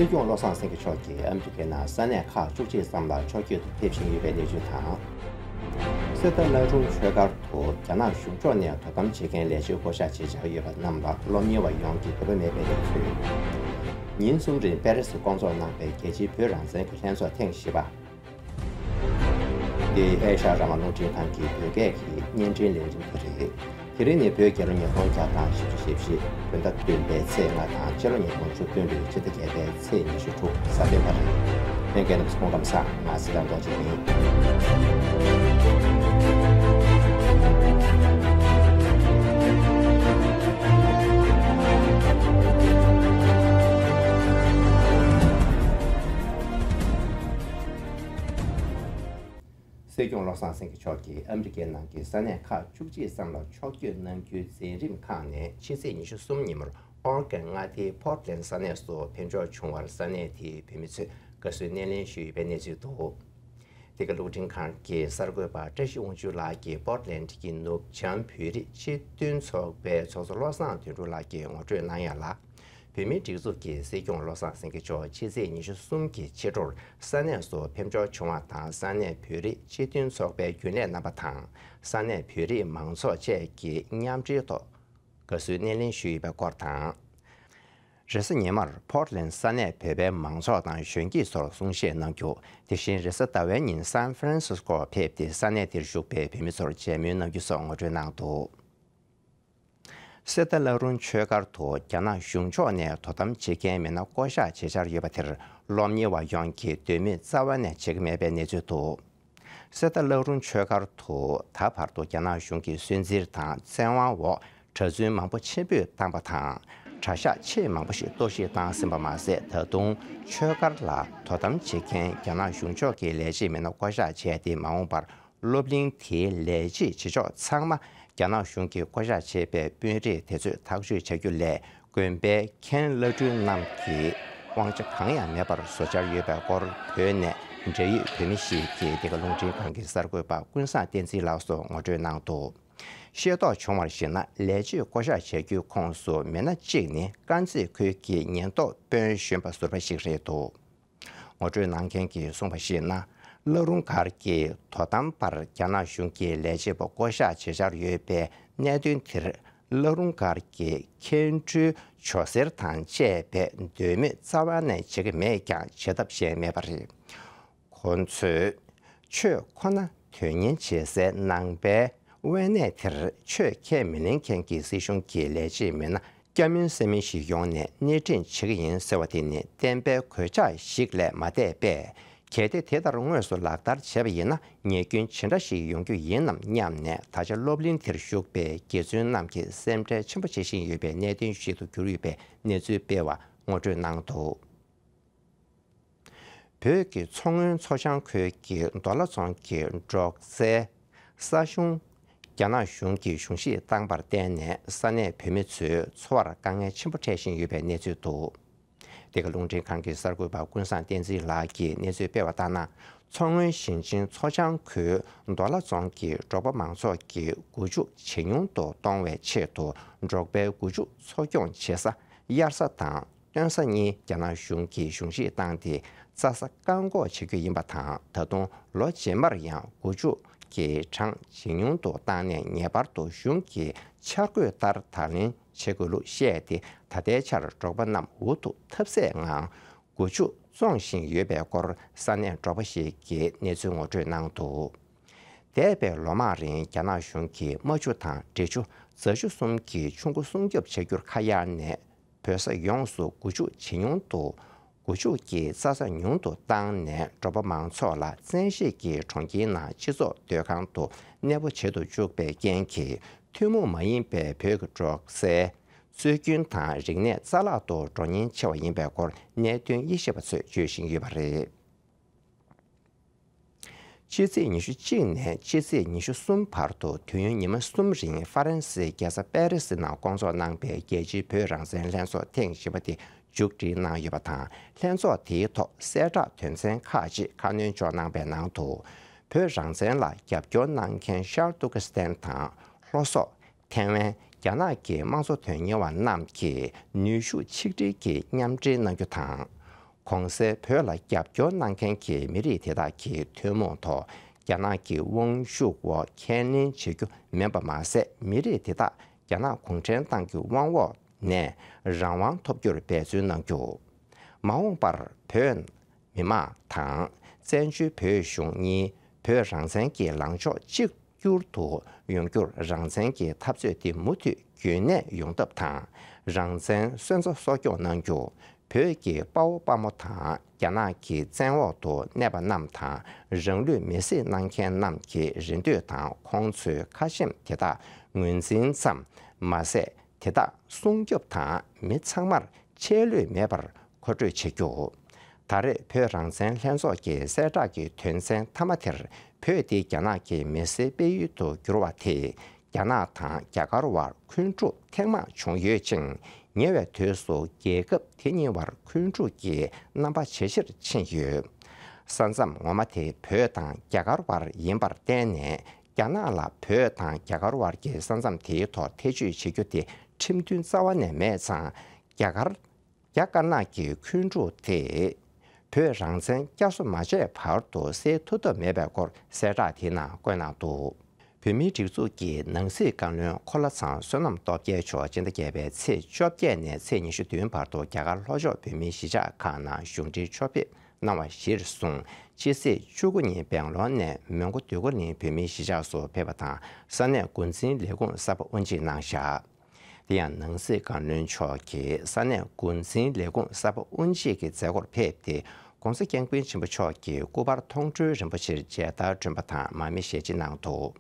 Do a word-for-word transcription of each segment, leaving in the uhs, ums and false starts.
སྲིད་སྐྱོང་བློ་བཟང་སེང་གེ་མཆོག་གིས་ཨ་མི་རི་ཀའི་ནང་ས་གནས་ཁག་བཅུ་གཅིག་ཙམ་ལ་ཕྱོགས་བསྐྱོད་དུ་ཕེབས་བཞིན་ཡོད་པའི་གནས་ཚུལ་དང་། གསེར་རྟ་བླ་རུང་ཆོས་སྒར་དུ་རྒྱ་ནག་གཞུང་ཕྱོགས་ནས་དོ་དམ་བྱེད་མཁན་ལས་བྱེད་བསྐོ་བཞག་བྱེད་འཆར་ཡོད་པ་རྣམས་ལ་སློབ་གཉེར་བ་ཡོངས་ཀྱི་འདོད་པ་མེད་པའི་གནས་ཚུལ། ཉིན་གསུམ་རིང་པེ་རི་སུ་བསྐོང་ཚོགས་གནང་པའི་རྒྱལ་སྤྱིའི་བོད་རང་བཙན་གྱི་ལྷན་ཚོགས་ཐེངས་བཞི་པ། འདི་ཨེ་ཤ་ཡ་རང་དབང་རླུང་འཕྲིན་ཁང་གི་བོད་སྐད་ཀྱི་བརྙན་འཕྲིན་ལས་རིམ་དེ་རེད། དེ་རིང་ནི་བོད་རྒྱལ་ལོ་ཉིས་སྟོང་བརྒྱ་དང་བཞི་བཅུ་ཞེ་བཞི། བོད་ཟླ་བདུན་པའི་ཚེས་ལྔ་དང་སྤྱི་ལོ་ཉིས་སྟོང་བཅུ་བདུན་ལོའི་ཕྱི་ཟླ་བརྒྱད་པའི་ཚེས་ཉི་ཤུ་དྲུག་གཟའ་སྤེན་པ་རེད། ལྷན་རྒྱས་རྣམས་སྐུ་ཁམས་བཟང་། ང་སྲིད་ཐར་རྡོ་རྗེ་ཡིན། སྲིད་སྐྱོང་བློ་བཟང་སེང་གེ་མཆོག་གིས་ཨ་མི་རི་ཀའི་ནང་གི་ས་གནས་ཁག་བཅུ་གཅིག་ཙམ་ལ་ཕྱོགས་བསྐྱོད་གནང་རྒྱུའི་མཛད་རིམ་ཁག་ནས་ཕྱི་ཚེས་ཉི་ཤུ་གསུམ་ཉིན་མོར་ཨོར་གྷན་མངའ་སྡེའི་ཕོར་ཊི་ལན་ས་གནས་སུ་ཕེབས་འབྱོར་བྱུང་བར་ས་གནས་དེའི་བོད་མི་ཚོས་དགའ་བསུའི་སྣེ་ལེན་ཞུས་ཡོད་པའི་གནས་ཚུལ་འདུག། འདི་ག་རླུང་འཕྲིན་ཁང་གི་གསར་འགོད་པ་བཀྲ་ཤིས་དབང་ཕྱུག་ལགས་ཀྱིས་ཕོར་ཊི་ལན་གྱི་ནུབ་བྱང་བོད་རིགས་སྤྱི་མཐུན་ཚོགས་པའི་ཚོགས་གཙོ་བློ་བཟང་དོན་གྲུབ་ལགས་ཀྱིས་ངོ་སྤྲོད་གནང་ཡ་ལ། བོད་མིའི་སྒྲིག་འཛུགས་ཀྱི་སྲིད་སྐྱོང་བློ་བཟང་སེང་གེ་མཆོག་ཕྱི་ཚེས་ཉི་ཤུ་གསུམ་གྱི་ཕྱི་དྲོར་ས་གནས་སུ་ཕེབས་འབྱོར་བྱུང་བ་དང་། ས་གནས་བོད་རིགས་སྤྱི་མཐུན་ཚོགས་པའི་རྒྱུན་ལས་རྣམ་པ་དང་། ས་གནས་བོད་རིགས་མང་ཚོགས་བཅས་ཀྱིས་མཉམ་འབྲེལ་ཐོག་དགའ་བསུའི་སྣེ་ལེན་ཞུས་ཡོད་པའི་སྐོར་དང་། རེས་གཟའ་ཉི་མར་ཕོར་ཊི་ལན་ས་གནས་བོད་པའི་མང་ཚོགས་དང་གཞོན་སྐྱེས་ཚོར་གསུང་བཤད་གནང་རྒྱུ། དེ་བཞིན་རེས་གཟའ་ཟླ་བའི་ཉིན་སན་ཧྥ་རན་སིས་ཀོར་ཕེབས་ཏེ་ས་གནས་དེར་བཞུགས་པའི་བོད་མི་ཚོར་མཇལ་མོལ་གནང་རྒྱུ་སོགས་ངོ་སྤྲོད་གནང་འདུག། གསེར་རྟ་བླ་རུང་ཆོས་སྒར་དུ་རྒྱ་ནག་གཞུང་ཕྱོགས་ནས་དོ་དམ་བྱེད་མཁན་མི་སྣ་བསྐོ་གཞག་བྱེད་འཆར་ཡོད་པ་དེར་སློབ་གཉེར་བ་ཡོངས་ཀྱིས་འདོད་མོས་རྩ་བ་ནས་བྱེད་ཀྱི་མེད་པའི་གནས་ཚུལ་འདུག། གསེར་རྟ་བླ་རུང་ཆོས་སྒར་དུ་ད་བར་དུ་རྒྱ་ནག་གཞུང་གི་སུན་གཙེར་དང་བཙན་དབང་འོག་གྲྭ་བཙུན་མང་པོ་ཕྱིར་འབུད་བཏང་པ་དང་། གྲྭ་ཤག་ཆེས་མང་པོ་ཞིག་གཏོར་བཤིག་བཏང་ཟིན་པ་མ་ཟད། ད་དུང་ཆོས་སྒར་ལ་དོ་དམ་བྱེད་མཁན་རྒྱ་ནག་གཞུང་ཕྱོགས་ཀྱི་ལས་བྱེད་མི་སྣ་བསྐོ་གཞག་བྱས་ཏེ། མ་འོངས་པར་སློབ་གླིང་དེའི་ལས་བྱེད་བྱེད་ཕྱོགས་ཚང་མ་རྒྱ་ནག་གཞུང་གིས་བསྐོ་གཞག་བྱས་པའི་དཔོན་རིགས་དེ་ཚོས་ཐག་གཅོད་བྱ་རྒྱུ་ལས། དགོན་པའི་མཁན་བླ་སྤྲུལ་རྣམས་ཀྱིས་དབང་ཆ་གང་ཡང་མེད་པར་བཟོ་འཆར་ཡོད་པའི་སྐོར་བོད་ནས་འབྲེལ་ཡོད་བོད་མི་ཞིག་གིས་འདི་ག་རླུང་འཕྲིན་ཁང་གི་གསར་འགོད་པ་ཀུན་བཟང་བསྟན་འཛིན་ལགས་སུ་ངོ་སྤྲོད་གནང་འདུག། ཤེས་རྟོགས་བྱུང་བར་གཞིགས་ན། ལས་བྱེད་བསྐོ་གཞག་བྱ་རྒྱུའི་ཁོངས་སུ་མི་སྣ་གཅིག་ནི་དཀར་མཛེས་ཁུལ་གྱི་ཉེན་རྟོག་དཔོན་གཞོན་པ་ཟུར་པ་ཞིག་རེད་འདུག། ངོ་སྤྲོད་གནང་མཁན་གྱིས་གསུངས་པར་གཞིགས་ན། བླ་རུང་སྒར་གྱི་དོ་དམ་པར་རྒྱ་ནག་གཞུང་གི་ལས་བྱེད་པ་བསྐོ་གཞག་བྱེད་འཆར་ཡོད་པའི་གནད་དོན་དེར། བླ་རུང་སྒར་གྱི་མཁན་སྤྲུལ་ཇོ་སེར་དང་བཅས་པས་འདོད་མོས་རྩ་བ་ནས་བྱེད་ཀྱི་མེད་ཀྱང་བྱེད་ཐབས་གཞན་མེད་པ་རེད། ཁོ་ཚོས་ཆོས་ཁོ་ན་དོན་གཉེར་བྱེད་སའི་ནང་པའི་དབེན་གནས་དེར་ཆོས་ཁས་མི་ལེན་མཁན་གྱི་སྲིད་གཞུང་གི་ལས་བྱེད་མི་སྣ་སྐྱ་མིན་སེར་མིན་ཞིག་ཡོང་ནས་སྣེ་ཁྲིད་བྱེད་ཀྱི་ཡིན་ཟེར་བ་དེ་ནི་བསྟན་པའི་གོད་ཆག་ཞིག་ལས་མ་འདས་པས། གལ་ཏེ་དེ་ལྟར་དངོས་སུ་ལག་བསྟར་བྱས་པ་ཡིན་ན། ཉེས་སྐྱོན་ཇི་འདྲ་ཞིག་ཡོང་རྒྱུ་ཡིན་ནམ་སྙམ་ནས། ད་ཆ་སློབ་གླིང་དེར་བཞུགས་པའི་དགེ་བཙུན་རྣམས་ཀྱིས་སེམས་ཁྲལ་ཆེན་པོ་བྱེད་བཞིན་ཡོད་པའི་གནད་དོན་ཞིག་ཏུ་གྱུར་ཡོད་པའི་གནས་ཚུལ་སྤེལ་བ་ངོ་སྤྲོད་གནང་འདུག། བོད་ཀྱི་མཚོ་སྔོན་མཚོ་བྱང་ཁུལ་གྱི་མདོ་ལ་རྫོང་གི་འབྲོག་རྩེའི་ས་གཞུང་རྒྱ་ནག་གཞུང་གིས་གཞུང་བཞེས་བཏང་པར་བརྟེན་ནས། ས་གནས་བོད་མི་ཚོའི་འཚོ་བར་དཀའ་ངལ་ཆེན་པོ་འཕྲད་བཞིན་ཡོད་པའི་གནས་ཚུལ་འདུག། འདི་ག་རླུང་འཕྲིན་ཁང་གི་གསར་འགོད་པ་ཀུན་བཟང་བསྟན་འཛིན་ལགས་ཀྱིས་གནས་ཚུལ་སྤེལ་བ་ལྟར་ན། མཚོ་སྔོན་ཞིང་ཆེན་མཚོ་བྱང་ཁུལ་མདོ་ལ་རྫོང་གི་འབྲོག་པ་མང་ཚོགས་ཀྱི་སྒོ་ཕྱུགས་ཇེ་ཉུང་དུ་གཏོང་བའི་ཆེད་དུ། འབྲོག་པའི་སྒོ་ཕྱུགས་འཚོ་སྐྱོང་བྱེད་ས་དབྱར་ས་དང་སྟོན་ས་གཉིས་རྒྱ་ནག་གཞུང་གིས་གཞུང་བཞེས་བཏང་སྟེ། རྩྭ་ས་བཀག་འགོག་བྱེད་རྒྱུ་ཡིན་པ་དང་། ད་དུང་ལོ་རྗེས་མར་ཡང་སྒོ་ཕྱུགས་ཀྱི་གྲངས་ཇེ་ཉུང་དུ་བཏང་ནས། ངེས་པར་དུ་གཞུང་གི་འཆར་འགོད་ལྟར་ད་ལེན་བྱེད་དགོས་ལུགས་བཤད་དེ། ད་ལྟའི་ཆར་འབྲོག་པ་རྣམས་འུ་ཐུག་ཐབས་ཟད་ངང་སྒོ་ཕྱུགས་བཙོང་བཞིན་ཡོད་པའི་སྐོར་ས་གནས་འབྲོག་པ་ཞིག་གིས་གནས་ཚུལ་ངོ་སྤྲོད་གནང་འདུག། འདས་པའི་ལོ་མང་རིང་རྒྱ་ནག་གཞུང་གིས་རྨ་ཆུ་དང་འབྲི་ཆུ། རྫ་ཆུ་གསུམ་གྱི་ཆུ་མགོ་སྲུང་སྐྱོབ་བྱ་རྒྱུར་ཁ་གཡར་ནས། བོད་ས་ཡོངས་སུ་སྒོ་ཕྱུགས་ཇེ་ཉུང་དུ། སྒོ་ཕྱུགས་ཀྱི་རྩྭ་ས་ཉུང་དུ་བཏང་ནས། འབྲོག་པ་མང་ཚོགས་ལ་བཙན་ཤེད་ཀྱིས་གྲོང་ཁྱེར་ནང་སྤྱི་ཚོགས་སྡོད་ཁང་དུ་གནས་སྤོ་བྱེད་དུ་བཅུག་པའི་རྐྱེན་གྱིས། ཐུན་མོང་མ་ཡིན་པའི་བོད་ཀྱི་འབྲོག་སའི་སྲོལ་རྒྱུན་དང་རིག་གནས་རྩ་བརླག་ཏུ་འགྲོ་ཉེན་ཆེ་བ་ཡིན་པའི་སྐོར་གནད་དོན་དབྱེ་ཞིབ་པ་ཚོས་བརྗོད་བཞིན་ཡོད་པ་རེད། ཕྱི་ཚེས་ཉི་ཤུ་གཅིག་ནས་ཕྱི་ཚེས་ཉི་ཤུ་གསུམ་བར་དུ་དུས་ཡུན་ཉི་མ་གསུམ་རིང་ཧྥ་རན་སིའི་རྒྱལ་ས་པེ་རི་སི་ནང་བསྐོང་ཚོགས་གནང་པའི་རྒྱལ་སྤྱིའི་བོད་རང་བཙན་ལྷན་ཚོགས་ཐེངས་བཞི་པ་དེ་མཇུག་སྒྲིལ་གནང་ཡོད་པ་དང་། ལྷན་ཚོགས་དེའི་ཐོག་གསལ་བསྒྲགས་དོན་ཚན་ཁག་ཅིག་ཁ་སྣོན་འཇོག་གནང་པའི་ནང་དུ། བོད་རང་བཙན་ལ་རྒྱབ་སྐྱོར་གནང་མཁན་ཤར་ཏུར་ཀི་སི་ཐན་དང་། ལྷོ་སོག་ཐེ་ཝན། རྒྱ་ནག་གི་དམངས་གཙོ་དོན་གཉེར་བ་རྣམས་ཀྱིས་ནུས་ཤུགས་ཆིག་སྒྲིལ་གྱིས་མཉམ་འབྲེལ་གནང་རྒྱུ་དང་། གོང་གསལ་བོད་ལ་རྒྱབ་སྐྱོར་གནང་མཁན་གྱི་མི་རིགས་དེ་དག་གི་ཐུན་མོང་ཐོག་རྒྱ་ནག་གི་དབང་ཤུགས་འོག་ཁས་ལེན་བྱེད་རྒྱུ་མིན་པ་མ་ཟད། མི་རིགས་དེ་དག་རྒྱ་ནག་གུང་ཁྲན་ཏང་གི་དབང་འོག་ནས་རང་དབང་ཐོབ་རྒྱུར་འབད་བརྩོན་གནང་རྒྱུ། མ་འོངས་པར་བོད་མི་མང་དང་བཙན་བྱོལ་བོད་གཞུང་གཉིས་བོད་རང་བཙན་གྱི་ལངས་ཕྱོགས་གཅིག་གྱུར་དུ་ཡོང་རྒྱུར་རང་བཙན་གྱི་འཐབ་རྩོད་འདི་མུ་མཐུད་རྒྱུན་གནས་ཡོང་ཐབས་དང་། རང་བཙན་སོན་རྩ་གསོ་སྐྱོང་གནང་རྒྱུ། བོད་ཀྱི་དཔའ་བོ་དཔའ་མོ་དང་རྒྱ་ནག་གི་བཙན་འོག་ཏུ་གནས་པ་རྣམས་དང་། རང་ལུས་མེར་སྲེག་གནང་མཁན་རྣམས་ཀྱི་རེ་འདོད་དང་ཁོང་ཚོའི་ཁ་ཆེམས་དེ་དག་ངོས་འཛིན་ཙམ་མ་ཟད། དེ་དག་སྲུང་སྐྱོབ་དང་མི་ཚང་མར་ཆད་ལུས་མེད་པར་མཁོ་སྤྲོད་བྱེད་རྒྱུ། ད་རེས་བོད་རང་བཙན་ལྷན་ཚོགས་ཀྱི་གསལ་བསྒྲགས་ཀྱི་དོན་ཚན་མཐའ་མ་དེར། བོད་འདི་རྒྱ་ནག་གི་མི་སེར་སྤེལ་ཡུལ་དུ་གྱུར་བ་དེས་རྒྱ་ནག་དང་རྒྱ་གར་བར་འཁོན་འཁྲུག་ཐེངས་མང་བྱུང་ཡོད་ཅིང་། ཉེ་བའི་དུས་སུ་རྒྱལ་ཁབ་དེ་གཉིས་བར་འཁོན་འཁྲུག་གི་རྣམ་པ་ཇེ་ཆེར་ཕྱིན་ཡོད། ས་མཚམས་ངོ་མ་དེ་བོད་དང་རྒྱ་གར་བར་ཡིན་པར་བརྟེན་ནས། རྒྱ་ནག་ལ་བོད་དང་རྒྱ་གར་བར་གྱི་ས་མཚམས་དེའི་ཐོག་ཐེ་བྱུས་བྱེད་རྒྱུ་དེ་ཁྲིམས་མཐུན་རྩ་བ་ནས་མེད་ཙང་། རྒྱ་གར། རྒྱ་དཀར་ནག་གི་འཁོན་འཁྲུག་དེ་བོད་རང་བཙན་བསྐྱར་གསོ་མ་བྱས་བར་དུ་སེལ་ཐུབ་ཐབས་མེད་པའི་སྐོར་གསལ་བསྒྲགས་དེའི་ནང་བཀོད་གནང་འདུག་བོད་མིའི་སྒྲིག་འཛུགས་ཀྱི་ནང་སྲིད་བཀའ་བློན་འཁོར་ལོ་ཚང་བསོད་ནམས་སྟོབས་རྒྱལ་མཆོག་སྤྱི་ཟླ་བརྒྱད་པའི་ཚེས་བཅོ་བརྒྱད་ནས་ཚེས་ཉི་ཤུ་བདུན་བར་དུ་རྒྱ་གར་ལྷོ་ཕྱོགས་བོད་མིའི་གཞིས་ཆགས་ཁག་ནང་གཞུང་འབྲེལ་ཕྱོགས་ཕེབས་གནང་བ་གཞིར་བཟུང་། ཕྱི་ཚེས་བཅུ་དགུ་ཉིན་སྦེང་ལོར་ནས་མོན་གྷོ་དུས་འཁོར་གླིང་བོད་མིའི་གཞིས་ཆགས་སུ་ཕེབས་པ་དང་། ས་གནས་འགོ་འཛིན་ལས་ཁུངས་གསར་པ་དབུ་འབྱེད་གནང་བཞག་དེ་ཡང་ནང་སྲིད་བཀའ་བློན་མཆོག་གིས་ས་གནས་འགོ་འཛིན་ལས་ཁུངས་གསར་པ་དབུ་འབྱེད་ཀྱི་མཛད་སྒོར་ཕེབས་ཏེ། ༸གོང་ས་༸སྐྱབས་མགོན་ཆེན་པོ་མཆོག་གི་སྐུ་པར་མཐོང་གྲོལ་རིམ་པ་ཆེར་མཇལ་དར་སྒྲོན་པ་དང་དམར་མེ་ཞལ་ཕྱེ་གནང་འདུག་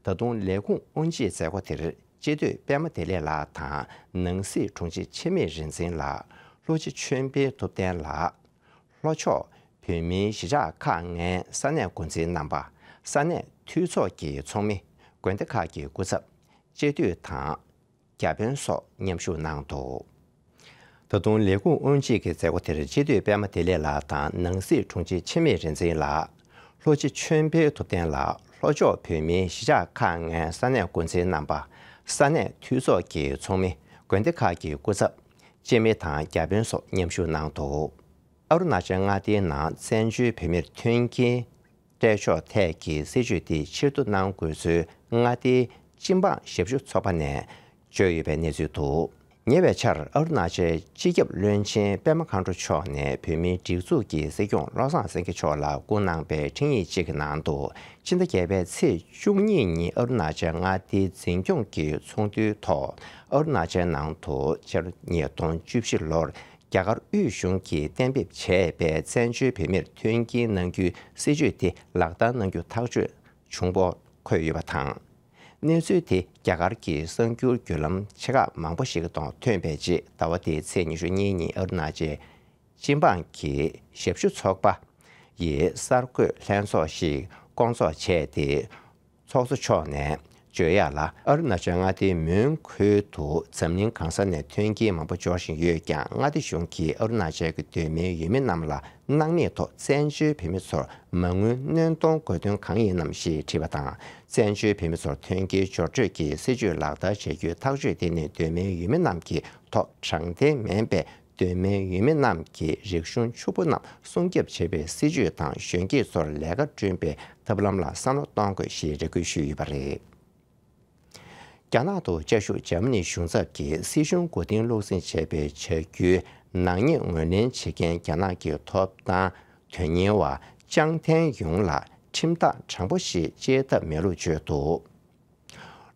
ད་དུང་ལས་ཁུངས་དབུ་འབྱེད་མཛད་སྒོ་དེར་སྤྱི་འཐུས་པད་མ་བདེ་ལེགས་ལགས་དང་། ནང་སྲིད་དྲུང་ཆེ་འཆི་མེད་རིག་འཛིན་ལགས། ལྷོ་སྤྱི་ཆོས་འཕེལ་ཐུབ་བསྟན་ལགས། ལྷོ་ཕྱོགས་བོད་མིའི་གཞིས་ཆགས་ཁག་ལྔའི་ས་གནས་འགོ་འཛིན་རྣམ་པ། ས་གནས་འཐུས་ཚོགས་ཀྱི་ཚོགས་མི། དགོན་སྡེ་ཁག་གི་སྐུ་ཚབ། སྤྱི་འཐུས་དང་། བརྒྱ་དཔོན་སོགས་མཉམ་ཞུགས་གནང་འདུག་ད་དུང་ལས་ཁུངས་དབུ་འབྱེད་ཀྱི་མཛད་སྒོ་དེར་སྤྱི་འཐུས་པད་མ་བདེ་ལེགས་ལགས་དང་། ནང་སྲིད་དྲུང་ཆེ་འཆི་མེད་རིག་འཛིན་ལགས། ལྷོ་སྤྱི་ཆོས་འཕེལ་ཐུབ་བསྟན་ལགས། ལྷོ་ཕྱོགས་བོད་མིའི་གཞིས་ཆགས་ཁག་ལྔའི་ས་གནས་འགོ་འཛིན་རྣམ་པ། ས་གནས་འཐུས་ཚོགས་ཀྱི་ཚོགས་མི། དགོན་སྡེ་ཁག་གི་སྐུ་ཚབ། སྤྱི་མི་དང་བརྒྱ་དཔོན་སོགས་མཉམ་ཞུགས་གནང་འདུག་ཨ་རུ་ན་ཅལ་མངའ་སྡེའི་ནང་བཙན་བྱོལ་བོད་མིར་མཐུན་རྐྱེན་སྤྲད་ཕྱོགས་ཐད་ཀྱི་སྲིད་བྱུས་དེ་ཕྱིར་བསྡུ་གནང་དགོས་ཚུལ་མངའ་སྡེའི་སྤྱི་འབངས་ཞབས་ཞུ་ཚོགས་པ་ནས་བརྗོད་ཡོད་པའི་གནས་ཚུལ་འདུག་ཉེ་བའི་ཆར་ཨ་རུ་ན་ཅལ་སྤྱི་ཁྱབ་བློན་ཆེན་པད་མ་མཁའ་འགྲོ་མཆོག་ནས་བོད་མིའི་སྒྲིག་འཛུགས་ཀྱི་སྲིད་སྐྱོང་བློ་བཟང་སེང་གེ་མཆོག་ལ་བསྐུར་གནང་པའི་འཕྲིན་ཡིག་ཅིག་གི་ནང་དུ། ཕྱི་ཟླ་བརྒྱད་པའི་ཚེས་བཅུ་གཉིས་ཉིན་ཨ་རུ་ན་ཅལ་མངའ་སྡེའི་འཛིན་སྐྱོང་གི་ཚོགས་འདུའི་ཐོག་ཨ་རུ་ན་ཅལ་ནང་དུ་ཕྱི་ལོ་ཉིས་སྟོང་བཅུ་བཞི་ལོར་རྒྱ་གར་དབུས་གཞུང་གིས་གཏན་འབེབས་བྱས་པའི་བཙན་བྱོལ་བོད་མིར་མཐུན་རྐྱེན་གནང་རྒྱུའི་སྲིད་བྱུས་དེ་ལག་བསྟར་གནང་རྒྱུ་ཐག་གཅོད་བྱུང་སྐོར་འཁོད་ཡོད་པ་དང་། གནས་ཚུལ་དེ་རྒྱ་གར་གྱི་གསར་འགྱུར་བརྒྱུད་ལམ་ཆེ་ཁག་མང་པོ་ཞིག་གི་ཐོག་ཐོན་པའི་རྗེས། ཟླ་བ་འདིའི་ཚེས་ཉི་ཤུ་གཉིས་ཉིན་ཨ་རུ་ན་ཅལ་སྤྱི་འབངས་ཀྱི་ཞབས་ཞུ་ཚོགས་པ་ཡིས་གསར་འགོད་ལྷན་ཚོགས་ཤིག་བསྐོང་ཚོགས་བྱས་ཏེ། ཚོགས་གཙོ་མཆོག་ནས་བརྗོད་ཡག་ལ། ཨ་རུ་ན་ཅལ་མངའ་སྡེའི་མོན་ཁུལ་དུ་འཛམ་གླིང་གང་ས་ནས་མཐུན་རྐྱེན་མང་པོ་འབྱོར་བཞིན་ཡོད་ཀྱང་། མངའ་སྡེ་གཞུང་གིས་ཨ་རུ་ན་ཅལ་གྱི་གདོད་མའི་ཡུལ་མི་རྣམས་ལ་སྣང་མེད་ཐོག་བཙན་བྱོལ་བོད་མི་ཚོར་མ་དངུལ་སྣོན་གཏོང་དགོས་དོན་གང་ཡིན་ནམ་ཞེས་དྲིས་པ་དང་། བཙན་བྱོལ་བོད་མི་ཚོར་མཐུན་རྐྱེན་སྦྱོར་སྤྲོད་ཀྱི་སྲིད་བྱུས་ལག་བསྟར་བྱ་རྒྱུའི་ཐག་གཅོད་དེ་ནི་གདོད་མའི་ཡུལ་མི་རྣམས་ཀྱི་ཐོག་དྲང་བདེན་མིན་པའི། གདོད་མའི་ཡུལ་མི་རྣམས་ཀྱི་རིག་གཞུང་ཕྱུག་པོ་རྣམས་སྲུང་སྐྱོབ་བྱེད་པའི་སྲིད་བྱུས་དང་། གཞོན་སྐྱེས་ཚོར་ལས་ཀ་བསྐྲུན་པའི་ཐབས་ལམ་ལ་བསམ་བློ་གཏོང་དགོས་ཞེས་རེ་སྐུལ་ཞུས་ཡོད་པ་རེད། རྒྱ་ནག་ཏུ་བཅའ་བཞུགས་འཇར་མ་ནིའི་གཞུང་ཚབ་ཀྱིས་སྲིད་གཞུང་མགོ་རྟིང་སློག་འཛིན་བྱས་པའི་བྱ་རྒྱུའི་ནག་ཉེས་ངོས་ལེན་བྱེད་མཁན་རྒྱ་ནག་གི་ཐོབ་ཐང་དོན་གཉེར་བ་ཅང་ཐན་ཡུང་ལ་ཁྲིམས་ཐག་དྲང་པོ་ཞིག་བཅད་ཐབས་མེད་ལུགས་བརྗོད་འདུག་